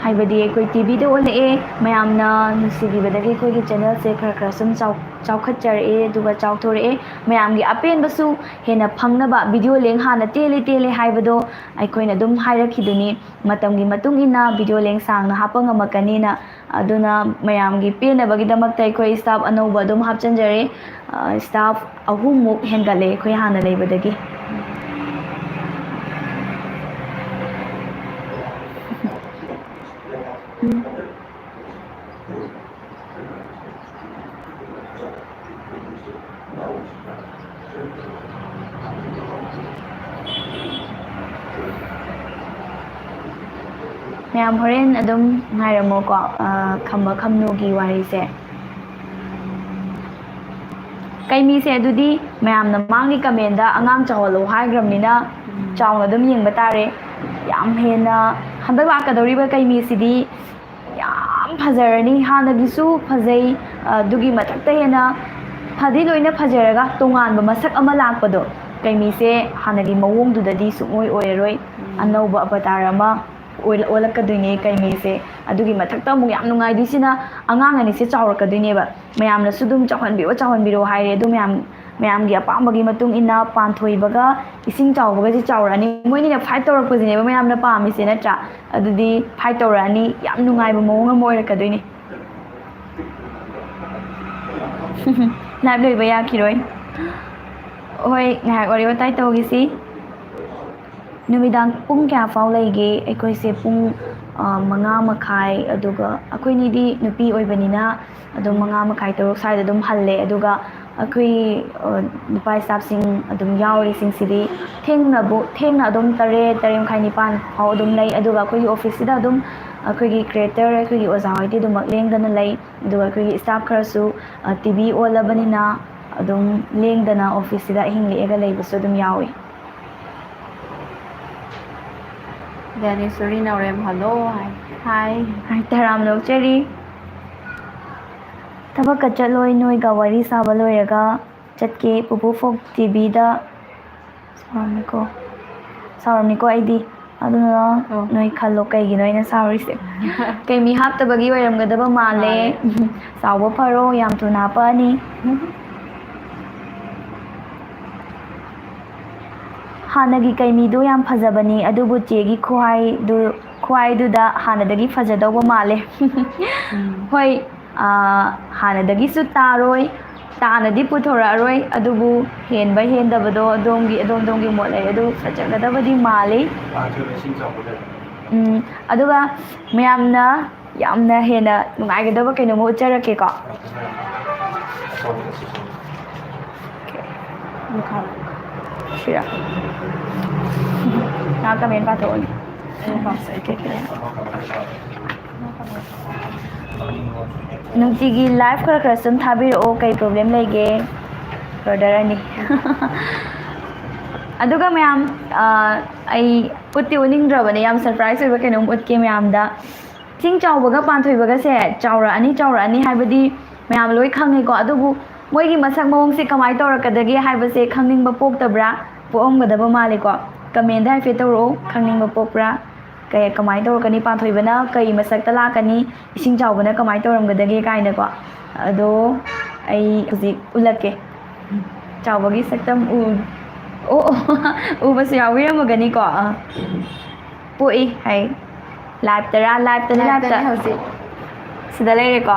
ꯍꯥꯏꯕꯗꯤ ꯑꯩꯈꯣꯏ TVꯗ ꯑꯣꯜꯂꯛꯑꯦ꯫ ꯃꯌꯥꯝꯅ ꯅꯨꯡꯁꯤꯕꯤꯕꯗꯒꯤ ꯑꯩꯈꯣꯏꯒꯤ channelꯁꯦ ꯈꯔ ꯈꯔ ꯁꯨꯝ ꯆꯥꯎ-, ꯆꯥꯎꯈꯠꯆꯔꯛꯑꯦ, ꯑꯗꯨꯒ ꯆꯥꯎꯊꯣꯔꯛꯑꯦ꯫ ꯃꯌꯥꯝꯒꯤ ꯑꯄꯦꯟꯕꯁꯨ ꯍꯦꯟꯅ ꯐꯪꯅꯕ video length ꯍꯥꯟꯅ ꯇꯦꯜꯂꯦ ꯇꯦꯜꯂꯦ ꯍꯥꯏꯕꯗꯣ ꯑꯩꯈꯣꯏꯅ ꯑꯗꯨꯝ ꯍꯥꯏꯔꯛꯈꯤꯗꯨꯅꯤ꯫ ꯃꯇꯝꯒꯤ ꯃꯇꯨꯡ ꯏꯟꯅ video length ꯁꯥꯡꯅ ꯍꯥꯞꯄ ꯉꯝꯃꯛꯀꯅꯤꯅ꯫ ꯑꯗꯨꯅ ꯃꯌꯥꯝꯒꯤ ꯄꯦꯟꯅꯕꯒꯤꯗꯃꯛꯇ ꯑꯩꯈꯣꯏ staff ꯑꯅꯧꯕ ꯑꯗꯨꯝ ꯍꯥꯞꯆꯤꯟꯖꯔꯦ꯫ ꯑ, staff ꯑꯍꯨꯝꯃꯨꯛ ꯍꯦꯟꯒꯠꯂꯦ ꯑꯩꯈꯣꯏ ꯍꯥꯟꯅ ꯂꯩꯕꯗꯒꯤ꯫ ꯃꯌꯥꯝ ꯍꯣꯔꯦꯟ ꯑꯗꯨꯝ ꯉꯥꯏꯔꯝꯃꯣꯀꯣ, ꯑ, ꯈꯝꯕ ꯈꯝꯅꯨꯒꯤ ꯋꯥꯔꯤꯁꯦ꯫ ꯀꯩꯃꯤꯁꯦ ꯑꯗꯨꯗꯤ ꯃꯌꯥꯝꯅ ꯃꯃꯥꯡꯒꯤ comment-ꯇ ꯑꯉꯥꯡ ꯆꯥꯎꯍꯜꯂꯣ ꯍꯥꯏꯈ꯭ꯔꯕꯅꯤꯅ, ꯎꯝ꯫ ꯆꯥꯎꯅ ꯑꯗꯨꯝ ꯌꯦꯡꯕ ꯇꯥꯔꯦ꯫ ꯌꯥꯝ ꯍꯦꯟꯅ ꯍꯟꯗꯛ ꯂꯥꯛꯀꯗꯧꯔꯤꯕ ꯀꯩꯃꯤꯁꯤꯗꯤ ꯌꯥꯝ ꯐꯖꯔꯅꯤ꯫ ꯍꯥꯟꯅꯒꯤꯁꯨ ꯐꯖꯩ, ꯑꯗꯨꯒꯤ ꯃꯊꯛꯇ ꯍꯦꯟꯅ ꯐꯗꯤ ꯂꯣꯏꯅ ꯐꯖꯔꯒ ꯇꯣꯉꯥꯟꯕ ꯃꯁꯛ ꯑꯃ ꯂꯥꯛꯄꯗꯣ, ꯀꯩꯃꯤꯁꯦ ꯍꯥꯟꯅꯒꯤ ꯃꯑꯣꯡꯗꯨꯗꯗꯤ ꯁꯨꯡꯑꯣꯏ ꯑꯣꯏꯔꯔꯣꯏ꯫ ꯎꯝ꯫ ꯑꯅꯧꯕ avatar ꯑꯃ ꯑꯣꯏ-, ꯑꯣꯜꯂꯛꯀꯗꯣꯏꯅꯦ ꯀꯩꯃꯤꯁꯦ꯫ ꯑꯗꯨꯒꯤ ꯃꯊꯛꯇ ꯑꯃꯨꯛ ꯌꯥꯝ ꯅꯨꯡꯉꯥꯏꯗꯣꯏꯁꯤꯅ, ꯑꯉꯥꯡ ꯑꯅꯤꯁꯦ ꯆꯥꯎꯔꯛꯀꯗꯣꯏꯅꯦꯕ꯫ ꯃꯌꯥꯝꯅꯁꯨ ꯑꯗꯨꯝ ꯆꯥꯎꯍꯟꯕꯤꯔꯣ, ꯆꯥꯎꯍꯟꯕꯤꯔꯣ ꯍꯥꯏꯔꯦ꯫ ꯑꯗꯨ ꯃꯌꯥꯝ, ꯃꯌꯥꯝꯒꯤ ꯑꯄꯥꯝꯕꯒꯤ ꯃꯇꯨꯡ ꯏꯟꯅ ꯄꯥꯟꯊꯣꯏꯕꯒ ꯏꯁꯤꯡ ꯆꯥꯎꯕꯒꯁꯦ ꯆꯥꯎꯔꯛꯑꯅꯤ꯫ ꯃꯣꯏꯅꯤꯅ fight ꯇꯧꯔꯛꯄꯁꯤꯅꯦꯕ ꯃꯌꯥꯝꯅ ꯄꯥꯝꯃꯤꯁꯦ, ꯅꯠꯇ꯭ꯔꯥ? ꯑꯗꯨꯗꯤ fight ꯇꯧꯔꯛꯑꯅꯤ, ꯌꯥꯝ ꯅꯨꯡꯉꯥꯏꯕ ꯃꯑꯣꯡ ꯑꯃ ꯑꯣꯏꯔꯛꯀꯗꯣꯏꯅꯤ꯫ Live ꯂꯣꯏꯕ ꯌꯥꯈꯤꯔꯣꯏ꯫ ꯍꯣꯏ, ꯉꯥꯏꯍꯥꯛ ꯋꯥꯔꯤ ꯋꯥꯇꯥꯏ ꯇꯧꯈꯤꯁꯤ꯫ ꯅꯨꯃꯤꯗꯥꯡ ꯄꯨꯡ ꯀꯌꯥ ꯐꯥꯎ ꯂꯩꯒꯦ? ꯑꯩꯈꯣꯏꯁꯦ ꯄꯨꯡ, ꯑ, ꯃꯉꯥ ꯃꯈꯥꯏ, ꯑꯗꯨꯒ ꯑꯩꯈꯣꯏꯅꯤꯗꯤ ꯅꯨꯄꯤ ꯑꯣꯏꯕꯅꯤꯅ ꯑꯗꯨꯝ ꯃꯉꯥ ꯃꯈꯥꯏ, ꯇꯔꯨꯛ ꯁ꯭ꯋꯥꯏꯗ ꯑꯗꯨꯝ ꯍꯜꯂꯦ꯫ ꯑꯗꯨꯒ ꯑꯩꯈꯣꯏ, ꯑ, ꯅꯨꯄꯥ staff-ꯁꯤꯡ ꯑꯗꯨꯝ ꯌꯥꯎꯔꯤꯁꯤꯡꯁꯤꯗꯤ ꯊꯦꯡꯅꯕꯨ, ꯊꯦꯡꯅ ꯑꯗꯨꯝ ꯇꯔꯦꯠ, ꯇꯔꯦꯠ ꯃꯈꯥꯏ, ꯅꯤꯄꯥꯟ ꯐꯥꯎ ꯑꯗꯨꯝ ꯂꯩ꯫ ꯑꯗꯨꯒ ꯑꯩꯈꯣꯏꯒꯤ office-ꯁꯤꯗ ꯑꯗꯨꯝ ꯑꯩꯈꯣꯏꯒꯤ creator, ꯑꯩꯈꯣꯏꯒꯤ ꯑꯣꯖꯥ ꯍꯣꯏꯗꯤ ꯑꯗꯨꯃꯛ ꯂꯦꯡꯗꯅ ꯂꯩ꯫ ꯑꯗꯨꯒ ꯑꯩꯈꯣꯏꯒꯤ staff ꯈꯔꯁꯨ, ꯑ, T V ꯑꯣꯜꯂꯕꯅꯤꯅ ꯑꯗꯨꯝ ꯂꯦꯡꯗꯅ office-ꯁꯤꯗ ꯑꯍꯤꯡ ꯂꯦꯛꯑꯒ ꯂꯩꯕꯁꯨ ꯑꯗꯨꯝ ꯌꯥꯎꯏ꯫ ꯗ꯭ꯌꯥꯅꯦꯁꯣꯔꯤ ꯅꯥꯎꯔꯦꯝ, hello ꯍꯥꯏ꯫ Hi꯫ ꯍꯥꯏ, ꯇꯔꯥꯝꯅ ꯑꯣꯛꯆꯔꯤ꯫ ꯊꯕꯛꯀ ꯆꯠꯂꯣꯏ, ꯅꯣꯏꯒ ꯋꯥꯔꯤ ꯁꯥꯕ ꯂꯣꯏꯔꯒ ꯆꯠꯀꯦ꯫ ꯄꯨꯄꯨ ꯐꯣꯛ T V-ꯗ ꯁꯥꯎꯔꯝꯃꯤꯀꯣ, ꯁꯥꯎꯔꯝꯃꯤꯀꯣ ꯑꯩꯗꯤ꯫ ꯑꯗꯨꯅ ꯑꯣ꯫ ꯅꯣꯏ ꯈꯜꯂꯣ ꯀꯩꯒꯤꯅꯣ ꯑꯩꯅ ꯁꯥꯎꯔꯤꯁꯦ꯫ ꯀꯩꯃꯤ ꯍꯥꯞꯇꯕꯒꯤ ꯑꯣꯏꯔꯝꯒꯗꯕ ꯃꯥꯜꯂꯦ꯫ ꯃꯥꯜꯂꯦ꯫ ꯆꯥꯎꯕ ꯐꯔꯣ, ꯌꯥꯝ ꯊꯨꯅ ꯍꯥꯞꯄꯛꯑꯅꯤ꯫ ꯍꯥꯟꯅꯒꯤ ꯀꯩꯃꯤꯗꯣ ꯌꯥꯝ ꯐꯖꯕꯅꯤ, ꯑꯗꯨꯕꯨ ꯆꯦꯒꯤ ꯈꯨꯍꯥꯏꯗꯨ, ꯈꯨꯍꯥꯏꯗꯨꯗ ꯍꯥꯟꯅꯗꯒꯤ ꯐꯖꯗꯧꯕ ꯃꯥꯜꯂꯦ꯫ ꯎꯝ꯫ ꯍꯣꯏ, ꯑꯥ, ꯍꯥꯟꯅꯗꯒꯤꯁꯨ ꯇꯥꯔꯣꯏ, ꯇꯥꯅꯗꯤ ꯄꯨꯊꯣꯔꯛꯑꯔꯣꯏ, ꯑꯗꯨꯕꯨ ꯍꯦꯟꯕ ꯍꯦꯟꯗꯕꯗꯣ ꯑꯗꯣꯝꯒꯤ, ꯑꯗꯣꯝ ꯑꯗꯣꯝꯒꯤ ꯃꯣꯠ ꯂꯩ, ꯑꯗꯨ ꯐꯖꯒꯗꯕꯗꯤ ꯃꯥꯜꯂꯤ꯫ ꯎꯝ, ꯑꯗꯨꯒ ꯃꯌꯥꯝꯅ ꯌꯥꯝꯅ ꯍꯦꯟꯅ ꯅꯨꯡꯉꯥꯏꯒꯗꯕ ꯀꯩꯅꯣꯝꯃ ꯎꯠꯆꯔꯛꯀꯦꯀꯣ꯫ ꯁꯤꯔꯥ? ꯉꯥꯏꯍꯥꯛ comment ꯄꯥꯊꯣꯛꯑꯒꯦ꯫ ꯅꯨꯡꯇꯤꯒꯤ ꯂꯥꯏꯐ ꯈꯔ ꯈꯔ ꯁꯨꯝ ꯊꯥꯕꯤꯔꯛꯑꯣ, ꯀꯩ ꯄ꯭ꯔꯣꯕ꯭ꯂꯦꯝ ꯂꯩꯒꯦ ꯕ꯭ꯔꯗꯔ ꯑꯅꯤ? ꯑꯗꯨꯒ ꯃꯌꯥꯝ, ꯑ, ꯑꯩ ꯎꯠꯇꯤ ꯎꯠꯅꯤꯡꯗ꯭ꯔꯕꯅꯦ, ꯌꯥꯝ ꯁꯔꯄ꯭ꯔꯥꯏꯁ ꯑꯣꯏꯕ ꯀꯩꯅꯣꯝ ꯎꯠꯀꯦ ꯃꯌꯥꯝꯗ꯫ ꯏꯁꯤꯡ ꯆꯥꯎꯕꯒ ꯄꯥꯟꯊꯣꯏꯕꯒꯁꯦ ꯆꯥꯎꯔꯛꯑꯅꯤ, ꯆꯥꯎꯔꯛꯑꯅꯤ ꯍꯥꯏꯕꯗꯤ ꯃꯌꯥꯝ ꯂꯣꯏ ꯈꯪꯉꯦꯀꯣ, ꯑꯗꯨꯕꯨ ꯃꯣꯏꯒꯤ ꯃꯁꯛ ꯃꯑꯣꯡꯁꯦ ꯀꯃꯥꯏꯅ ꯇꯧꯔꯛꯀꯗꯒꯦ ꯍꯥꯏꯕꯁꯦ ꯈꯪꯅꯤꯡꯕ ꯄꯣꯛꯇꯕ꯭ꯔꯥ? ꯄꯣꯛꯑꯝꯒꯗꯕ ꯃꯥꯜꯂꯦꯀꯣ꯫ ꯀꯃꯦꯟꯗ ꯍꯥꯏꯐꯦꯠ ꯇꯧꯔꯛꯑꯣ, ꯈꯪꯅꯤꯡꯕ ꯄꯣꯛꯄ꯭ꯔꯥ? ꯀꯩ, ꯀꯃꯥꯏꯅ ꯇꯧꯔꯛꯀꯅꯤ? ꯄꯥꯟꯊꯣꯏꯕꯅ ꯀꯩ ꯃꯁꯛꯇ ꯂꯥꯛꯀꯅꯤ? ꯏꯁꯤꯡ ꯆꯥꯎꯕꯅ ꯀꯃꯥꯏꯅ ꯇꯧꯔꯝꯒꯗꯒꯦ ꯀꯥꯏꯅꯀꯣ꯫ ꯑꯗꯣ ꯑꯩ ꯍꯧꯖꯤꯛ ꯎꯠꯂꯛꯀꯦ꯫ ꯆꯥꯎꯕꯒꯤ ꯁꯛꯇꯝ ꯎ-, ꯑꯣ, ꯑꯣ, ꯎꯕꯁꯨ ꯌꯥꯎꯕꯤꯔꯝꯃꯒꯅꯤꯀꯣ꯫ ꯑꯥ꯫ ꯄꯣꯛꯏ ꯍꯥꯏ꯫ ꯂꯥꯏꯞꯇꯔꯥ? ꯂꯥꯏꯞꯇꯅꯤ, ꯂꯥꯏꯞꯇꯅꯤ ꯂꯥꯏꯞꯇ꯫ ꯍꯧꯖꯤꯛ꯫ ꯁꯤꯗ ꯂꯩꯔꯦꯀꯣ꯫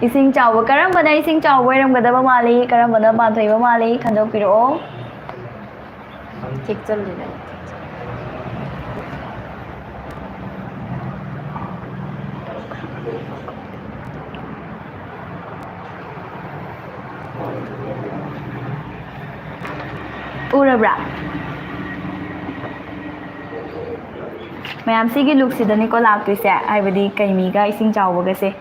ꯏꯁꯤꯡ ꯆꯥꯎꯕ꯫ ꯀꯔꯝꯕꯅ ꯏꯁꯤꯡ ꯆꯥꯎꯕ ꯑꯣꯏꯔꯝꯒꯗꯕ ꯃꯥꯜꯂꯤ? ꯀꯔꯝꯕꯅ ꯄꯥꯟꯊꯣꯏꯕ ꯃꯥꯜꯂꯤ? ꯈꯟꯗꯣꯛꯄꯤꯔꯛꯑꯣ꯫ ꯊꯦꯛꯆꯜꯂꯤꯔ? ꯎꯔꯕ꯭ꯔꯥ? ꯃꯌꯥꯝ ꯁꯤꯒꯤ ꯂꯨꯛꯁꯤꯗꯅꯤꯀꯣ ꯂꯥꯛꯇꯣꯏꯁꯦ, ꯍꯥꯏꯕꯗꯤ ꯀꯩꯃꯤꯒ ꯏꯁꯤꯡ ꯆꯥꯎꯕꯒꯁꯦ꯫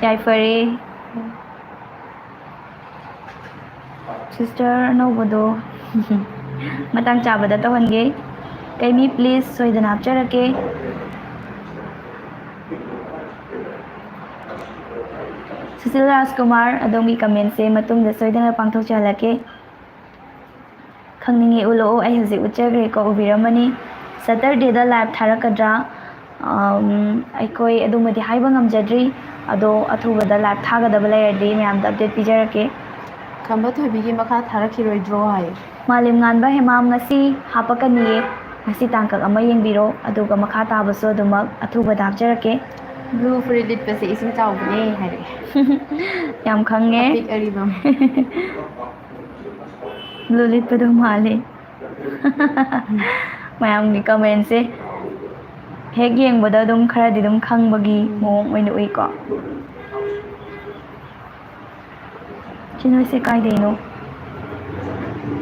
ꯌꯥꯏꯐꯔꯦ꯫ ꯁꯤꯁꯇꯔ ꯑꯅꯧꯕꯗꯣ ꯃꯇꯥꯡ ꯆꯥꯕꯗ ꯇꯧꯍꯟꯒꯦ꯫ ꯀꯩꯃꯤ, ꯄ꯭ꯂꯤꯖ, ꯁꯣꯏꯗꯅ ꯍꯥꯞꯆꯔꯛꯀꯦ꯫ ꯁꯨꯁꯤꯜ ꯔꯥꯖꯀꯨꯃꯥꯔ, ꯑꯗꯣꯝꯒꯤ ꯀꯃꯦꯟꯁꯦ ꯃꯇꯨꯡꯗ ꯁꯣꯏꯗꯅ ꯄꯥꯡꯊꯣꯛꯆꯍꯜꯂꯛꯀꯦ꯫ ꯈꯪꯅꯤꯡꯉꯦ, ꯎꯠꯂꯛꯑꯣ꯫ ꯑꯩ ꯍꯧꯖꯤꯛ ꯎꯠꯆꯈ꯭ꯔꯦꯀꯣ, ꯎꯕꯤꯔꯝꯃꯅꯤ꯫ ꯁꯇꯔꯗꯦꯗ ꯂꯥꯏꯚ ꯊꯥꯔꯛꯀꯗ꯭ꯔꯥ? ꯑꯝ, ꯑꯩꯈꯣꯏ ꯑꯗꯨꯃꯗꯤ ꯍꯥꯏꯕ ꯉꯝꯖꯗ꯭ꯔꯤ꯫ ꯑꯗꯣ ꯑꯊꯨꯕꯗ ꯂꯥꯏꯚ ꯊꯥꯒꯗꯕ ꯂꯩꯔꯗꯤ ꯃꯌꯥꯝꯗ ꯑꯞꯗꯦꯠ ꯄꯤꯖꯔꯛꯀꯦ꯫ ꯈꯝꯕ ꯊꯣꯏꯕꯤꯒꯤ ꯃꯈꯥ ꯊꯥꯔꯛꯈꯤꯔꯣꯏꯗ꯭ꯔꯣ ꯍꯥꯏ꯫ ꯃꯥꯂꯦꯝ ꯉꯥꯟꯕ ꯍꯦꯃꯥꯝ ꯉꯁꯤ ꯍꯥꯄꯛꯀꯅꯤꯌꯦ꯫ ꯉꯁꯤ ꯇꯥꯡꯀꯛ ꯑꯃ ꯌꯦꯡꯕꯤꯔꯣ, ꯑꯗꯨꯒ ꯃꯈꯥ ꯇꯥꯕꯁꯨ ꯑꯗꯨꯃꯛ ꯑꯊꯨꯕꯗ ꯍꯥꯞꯆꯔꯛꯀꯦ꯫ ꯕ꯭ꯂꯨ ꯐꯨꯔꯤꯠ ꯂꯤꯠꯄꯁꯦ ꯏꯁꯤꯡ ꯆꯥꯎꯕꯅꯦ ꯍꯥꯏꯔꯛꯑꯦ꯫ ꯌꯥꯝ ꯈꯪꯉꯦ꯫ ꯑꯄꯤꯛ ꯑꯔꯤꯕꯝ꯫ ꯕ꯭ꯂꯨ ꯂꯤꯠꯄꯗꯣ ꯃꯥꯜꯂꯦ꯫ ꯃꯌꯥꯝꯒꯤ ꯀꯃꯦꯟꯁꯦ꯫ ꯍꯦꯛ ꯌꯦꯡꯕꯗ ꯑꯗꯨꯝ ꯈꯔꯗꯤ ꯑꯗꯨꯝ ꯈꯪꯕꯒꯤ ꯎꯝ꯫ ꯃꯑꯣꯡ ꯑꯣꯏꯅ ꯎꯏꯀꯣ꯫ ꯁꯤ ꯅꯣꯏꯁꯦ ꯀꯥꯏꯗꯩꯅꯣ?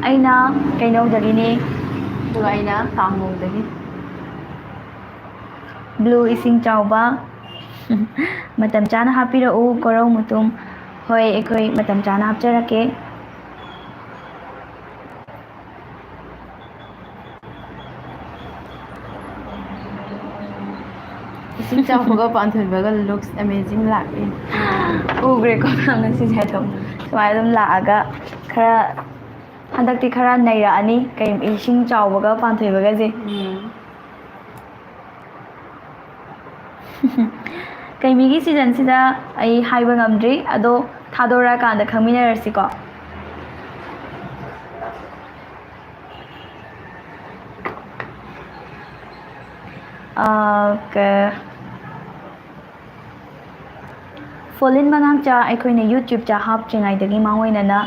ꯑꯩꯅ ꯀꯩꯅꯧꯗꯒꯤꯅꯦ꯫ ꯑꯗꯨꯒ ꯑꯩꯅ ꯇꯥꯡꯂꯣꯡꯗꯒꯤ꯫ Blue ꯏꯁꯤꯡ ꯆꯥꯎꯕ꯫ ꯃꯇꯝ ꯆꯥꯅ ꯍꯥꯞꯄꯤꯔꯛꯎ, ꯀꯣꯔꯧ ꯃꯇꯨꯝ꯫ ꯍꯣꯏ, ꯑꯩꯈꯣꯏ ꯃꯇꯝ ꯆꯥꯅ ꯍꯥꯞꯆꯔꯛꯀꯦ꯫ ꯏꯁꯤꯡ ꯆꯥꯎꯕꯒ ꯄꯥꯟꯊꯣꯏꯕꯒ looks amazing ꯂꯥꯛꯑꯦ꯫ ꯎꯈ꯭ꯔꯦꯀꯣ ꯃꯌꯥꯝꯅ ꯁꯤꯁꯦ ꯑꯗꯨꯝ꯫ ꯁꯨꯃꯥꯏꯅ ꯑꯗꯨꯝ ꯂꯥꯛꯑꯒ ꯈꯔ, ꯍꯟꯗꯛꯇꯤ ꯈꯔ ꯅꯩꯔꯛꯑꯅꯤ, ꯀꯩ, ꯏꯁꯤꯡ ꯆꯥꯎꯕꯒ ꯄꯥꯟꯊꯣꯏꯕꯒꯁꯦ꯫ ꯎꯝ꯫ ꯀꯩꯃꯤꯒꯤ seasonꯁꯤꯗ ꯑꯩ ꯍꯥꯏꯕ ꯉꯝꯗ꯭ꯔꯤ, ꯑꯗꯣ ꯊꯥꯗꯣꯔꯛꯑꯀꯥꯟꯗ ꯈꯪꯃꯤꯟꯅꯔꯁꯤꯀꯣ꯫ ꯑꯥ, ꯀ-, ꯐꯣꯂꯤꯟ ꯃꯉꯥꯡꯆꯥ ꯑꯩꯈꯣꯏꯅ YouTubeꯇ ꯍꯥꯞꯇ꯭ꯔꯤꯉꯩꯗꯒꯤ ꯃꯥꯡꯑꯣꯏꯅꯅ,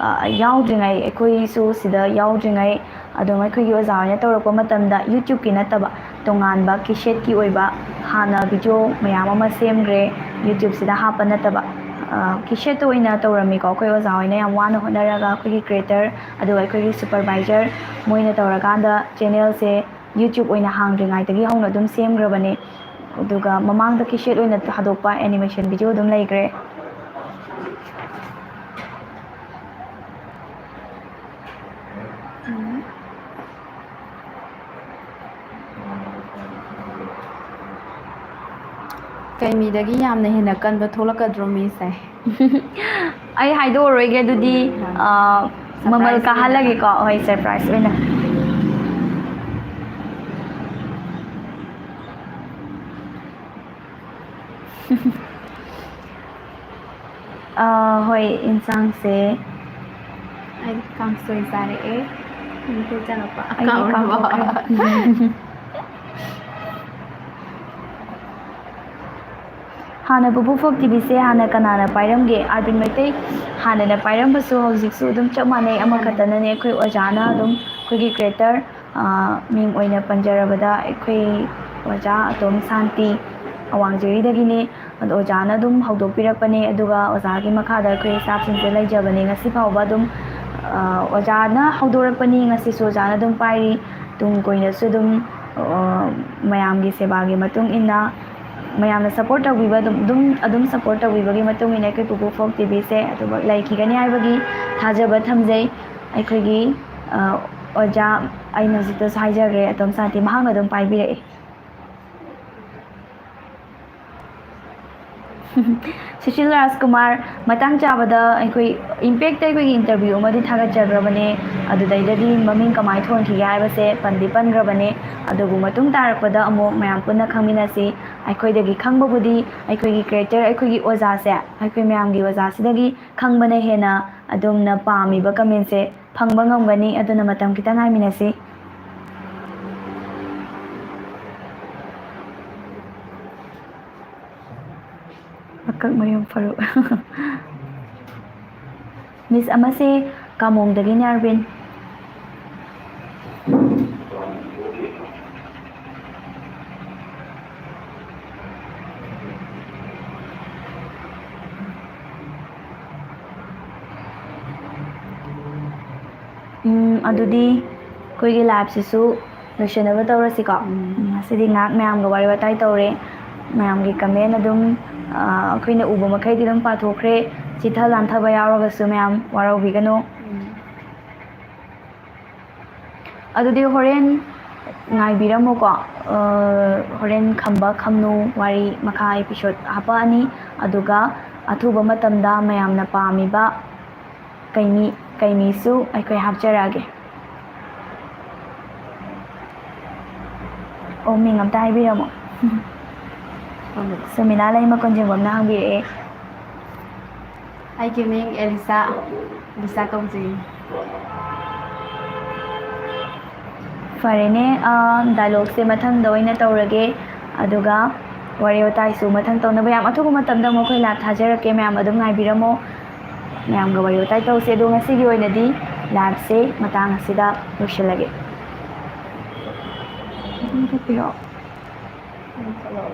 ꯑ, ꯌꯥꯎꯗ꯭ꯔꯤꯉꯩ, ꯑꯩꯈꯣꯏꯁꯨ ꯁꯤꯗ ꯌꯥꯎꯗ꯭ꯔꯤꯉꯩ ꯑꯗꯨꯝ ꯑꯩꯈꯣꯏꯒꯤ ꯑꯣꯖꯥ ꯍꯣꯏꯅ ꯇꯧꯔꯛꯄ ꯃꯇꯝꯗ YouTubeꯀꯤ ꯅꯠꯇꯕ ꯇꯣꯉꯥꯟꯕ ꯀꯤꯁꯦꯠꯀꯤ ꯑꯣꯏꯕ ꯍꯥꯟꯅ video ꯃꯌꯥꯝ ꯑꯃ ꯁꯦꯝꯈ꯭ꯔꯦ, YouTubeꯁꯤꯗ ꯍꯥꯞꯄ ꯅꯠꯇꯕ꯫ ꯑ, ꯀꯤꯁꯦꯠꯇ ꯑꯣꯏꯅ ꯇꯧꯔꯝꯃꯤꯀꯣ꯫ ꯑꯩꯈꯣꯏ ꯑꯣꯖꯥ ꯍꯣꯏꯅ ꯌꯥꯝ ꯋꯥꯅ ꯍꯣꯠꯅꯔꯒ ꯑꯩꯈꯣꯏꯒꯤ creator ꯑꯗꯨꯒ ꯑꯩꯈꯣꯏꯒꯤ supervisor ꯃꯣꯏꯅ ꯇꯧꯔꯀꯥꯟꯗ channelꯁꯦ YouTube ꯑꯣꯏꯅ ꯍꯥꯡꯗ꯭ꯔꯤꯉꯩꯗꯒꯤ ꯍꯧꯅ ꯑꯗꯨꯝ ꯁꯦꯝꯈ꯭ꯔꯕꯅꯦ꯫ ꯑꯗꯨꯒ ꯃꯃꯥꯡꯗ ꯀꯤꯁꯦꯠ ꯑꯣꯏꯅ ꯊꯥꯗꯣꯛꯄ animation video ꯑꯗꯨꯝ ꯂꯩꯈ꯭ꯔꯦ꯫ ꯎꯝ꯫ ꯀꯩꯃꯤꯗꯒꯤ ꯌꯥꯝꯅ ꯍꯦꯟꯅ ꯀꯟꯕ ꯊꯣꯛꯂꯛꯀꯗ꯭ꯔꯣ ꯃꯤꯁꯦ? ꯑꯩ ꯍꯥꯏꯗꯣꯛꯑꯔꯣꯏꯒꯦ ꯑꯗꯨꯗꯤ, ꯑ, ꯃꯃꯜ surprise ꯑꯣꯏꯅ꯫ ꯀꯥꯍꯜꯂꯒꯦꯀꯣ꯫ ꯍꯣꯏ, surprise ꯑꯣꯏꯅ꯫ ꯑ, ꯍꯣꯏ, ꯏꯟꯁꯥꯡꯁꯦ꯫ ꯑꯩ ꯀꯥꯡꯁꯣꯏ ꯆꯥꯔꯛꯑꯦ꯫ ꯃꯩꯇꯩ ꯆꯪꯉꯛꯄ꯫ ꯑꯩꯗꯤ ꯀꯥꯎꯔꯕꯣ? ꯀꯥꯎꯊꯣꯛꯈ꯭ꯔꯦ꯫ ꯍꯥꯟꯅ ꯕꯨꯕꯨ ꯐꯣꯛ ꯇꯤꯚꯤꯁꯦ ꯍꯥꯟꯅ ꯀꯅꯥꯅ ꯄꯥꯏꯔꯝꯒꯦ? ꯑꯥꯔꯕꯤꯟ ꯃꯩꯇꯩ ꯍꯥꯟꯅꯅ ꯄꯥꯏꯔꯝꯕꯁꯨ ꯍꯧꯖꯤꯛꯁꯨ ꯑꯗꯨꯝ ꯆꯞ ꯃꯥꯟꯅꯩ, ꯑꯃꯈꯛꯇꯅꯅꯦ꯫ ꯑꯩꯈꯣꯏ ꯑꯣꯖꯥꯅ ꯑꯗꯨꯝ ꯑꯩꯈꯣꯏꯒꯤ creator, ꯑ, ꯃꯤꯡ ꯑꯣꯏꯅ ꯄꯟꯖꯔꯕꯗ ꯑꯩꯈꯣꯏ ꯑꯣꯖꯥ ꯑꯇꯣꯝ ꯁꯥꯟꯇꯤ, ꯑꯋꯥꯡꯖꯤꯔꯤꯗꯒꯤꯅꯦ꯫ ꯑꯗꯣ ꯑꯣꯖꯥꯅ ꯑꯗꯨꯝ ꯍꯧꯗꯣꯛꯄꯤꯔꯛꯄꯅꯦ, ꯑꯗꯨꯒ ꯑꯣꯖꯥꯒꯤ ꯃꯈꯥꯗ ꯑꯩꯈꯣꯏ staffꯁꯤꯡꯁꯦ ꯂꯩꯖꯕꯅꯦ꯫ ꯉꯁꯤ ꯐꯥꯎꯕ ꯑꯗꯨꯝ, ꯑ, ꯑꯣꯖꯥꯅ ꯍꯧꯗꯣꯔꯛꯄꯅꯤ, ꯉꯁꯤꯁꯨ ꯑꯣꯖꯥꯅ ꯑꯗꯨꯝ ꯄꯥꯏꯔꯤ꯫ ꯇꯨꯡ ꯀꯣꯏꯅꯁꯨ ꯑꯗꯨꯝ, ꯑ, ꯃꯌꯥꯝꯒꯤ ꯁꯦꯕꯥꯒꯤ ꯃꯇꯨꯡ ꯏꯟꯅ, ꯃꯌꯥꯝꯅ support ꯇꯧꯕꯤꯕ ꯑꯗꯨꯝ, ꯑꯗꯨꯝ, ꯑꯗꯨꯝ support ꯇꯧꯕꯤꯕꯒꯤ ꯃꯇꯨꯡ ꯏꯟꯅ ꯑꯩꯈꯣꯏ ꯄꯨꯄꯨ Folk TVꯁꯦ ꯑꯗꯨꯃꯛ ꯂꯩꯈꯤꯒꯅꯤ ꯍꯥꯏꯕꯒꯤ ꯊꯥꯖꯕ ꯊꯝꯖꯩ꯫ ꯑꯩꯈꯣꯏꯒꯤ, ꯑ, ꯑꯣꯖꯥ, ꯑꯩꯅ ꯍꯧꯖꯤꯛꯇꯁꯨ ꯍꯥꯏꯖꯈ꯭ꯔꯦ, ꯑꯇꯣꯝ ꯁꯥꯟꯇꯤ, ꯃꯍꯥꯛꯅ ꯑꯗꯨꯝ ꯄꯥꯏꯕꯤꯔꯛꯑꯦ꯫ ꯁꯨꯁꯤꯜ ꯔꯥꯖꯀꯨꯃꯥꯔ, ꯃꯇꯥꯡ ꯆꯥꯕꯗ ꯑꯩꯈꯣꯏ Impactꯇ ꯑꯩꯈꯣꯏꯒꯤ interview ꯑꯃꯗꯤ ꯊꯥꯒꯠꯆꯈ꯭ꯔꯕꯅꯦ, ꯑꯗꯨꯗꯩꯗꯗꯤ ꯃꯃꯤꯡ ꯀꯃꯥꯏꯅ ꯊꯣꯟꯈꯤꯒꯦ ꯍꯥꯏꯕꯁꯦ ꯄꯟꯗꯤ ꯄꯟꯈ꯭ꯔꯕꯅꯦ꯫ ꯑꯗꯨꯕꯨ ꯃꯇꯨꯡ ꯇꯥꯔꯛꯄꯗ ꯑꯃꯨꯛ ꯃꯌꯥꯝ ꯄꯨꯟꯅ ꯈꯪꯃꯤꯟꯅꯁꯤ꯫ ꯑꯩꯈꯣꯏꯗꯒꯤ ꯈꯪꯕꯕꯨꯗꯤ ꯑꯩꯈꯣꯏꯒꯤ creator, ꯑꯩꯈꯣꯏꯒꯤ ꯑꯣꯖꯥꯁꯦ ꯑꯩꯈꯣꯏ ꯃꯌꯥꯝꯒꯤ ꯑꯣꯖꯥꯁꯤꯗꯒꯤ ꯈꯪꯕꯅ ꯍꯦꯟꯅ ꯑꯗꯣꯝꯅ ꯄꯥꯝꯃꯤꯕ commentꯁꯦ ꯐꯪꯕ ꯉꯝꯒꯅꯤ꯫ ꯑꯗꯨꯅ ꯃꯇꯝ ꯈꯤꯇꯪ ꯉꯥꯏꯃꯤꯟꯅꯁꯤ꯫ ꯑꯀꯛꯃꯌꯨꯝ ꯐꯥꯔꯨꯛ꯫ Miss ꯑꯃꯁꯦ ꯀꯥꯃꯣꯡꯗꯒꯤꯅꯦ, ꯑꯔꯕꯤꯟ꯫ ꯎꯝ, ꯑꯗꯨꯗꯤ ꯑꯩꯈꯣꯏꯒꯤ liveꯁꯤꯁꯨ ꯂꯣꯏꯁꯤꯟꯅꯕ ꯇꯧꯔꯁꯤꯀꯣ꯫ ꯎꯝ, ꯉꯁꯤꯗꯤ ꯉꯥꯏꯍꯥꯛ ꯃꯌꯥꯝꯒ ꯋꯥꯔꯤ ꯋꯥꯇꯥꯏ ꯇꯧꯔꯦ꯫ ꯃꯌꯥꯝꯒꯤ comment ꯑꯗꯨꯝ, ꯑ, ꯑꯩꯈꯣꯏꯅ ꯎꯕ ꯃꯈꯩꯗꯤ ꯑꯗꯨꯝ ꯄꯥꯊꯣꯛꯈ꯭ꯔꯦ꯫ ꯆꯤꯊ ꯂꯥꯟꯊꯕ ꯌꯥꯎꯔꯒꯁꯨ ꯃꯌꯥꯝ ꯋꯥꯔꯧꯕꯤꯒꯅꯨ꯫ ꯎꯝ꯫ ꯑꯗꯨꯗꯤ ꯍꯣꯔꯦꯟ ꯉꯥꯏꯕꯤꯔꯝꯃꯨꯀꯣ꯫ ꯑ, ꯍꯣꯔꯦꯟ ꯈꯝꯕ ꯈꯝꯅꯨ ꯋꯥꯔꯤ ꯃꯈꯥ episode ꯍꯥꯄꯛꯑꯅꯤ꯫ ꯑꯗꯨꯒ ꯑꯊꯨꯕ ꯃꯇꯝꯗ ꯃꯌꯥꯝꯅ ꯄꯥꯝꯃꯤꯕ ꯀꯩꯃꯤ, ꯀꯩꯃꯤꯁꯨ ꯑꯩꯈꯣꯏ ꯍꯥꯞꯆꯔꯛꯑꯒꯦ꯫ ꯑꯣ, ꯃꯤꯡ ꯑꯝꯇ ꯍꯥꯏꯕꯤꯔꯝꯃꯣ꯫ ꯁꯨꯃꯤꯂꯥ ꯂꯩꯃ ꯀꯣꯟꯖꯦꯡꯕꯝꯅ ꯍꯪꯕꯤꯔꯛꯑꯦ꯫ ꯑꯩꯒꯤ ꯃꯤꯡ ꯑꯦꯂꯤꯁꯥ, ꯑꯦꯂꯤꯁꯥ ꯀꯧꯖꯩ꯫ ꯐꯔꯦꯅꯦ, ꯑ, dialogueꯁꯦ ꯃꯊꯪꯗ ꯑꯣꯏꯅ ꯇꯧꯔꯒꯦ, ꯑꯗꯨꯒ ꯋꯥꯔꯤ ꯋꯥꯇꯥꯏꯁꯨ ꯃꯊꯪ ꯇꯧꯅꯕ ꯌꯥꯝ ꯑꯊꯨꯕ ꯃꯇꯝꯗ ꯑꯃꯨꯛ ꯑꯩꯈꯣꯏ live ꯊꯥꯖꯔꯛꯀꯦ, ꯃꯌꯥꯝ ꯑꯗꯨꯝ ꯉꯥꯏꯕꯤꯔꯝꯃꯣ꯫ ꯃꯌꯥꯝꯒ ꯋꯥꯔꯤ ꯋꯥꯇꯥꯏ ꯇꯧꯁꯦ꯫ ꯑꯗꯣ ꯉꯁꯤꯒꯤ ꯑꯣꯏꯅꯗꯤ liveꯁꯦ ꯃꯇꯥꯡ ꯑꯁꯤꯗ ꯂꯣꯏꯁꯤꯜꯂꯒꯦ꯫ ꯑꯗꯨꯝ ꯆꯠꯄꯤꯔꯣ꯫ ꯎꯝ, ꯍꯜꯂꯣ꯫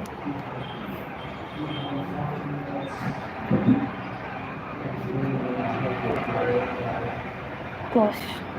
Close꯫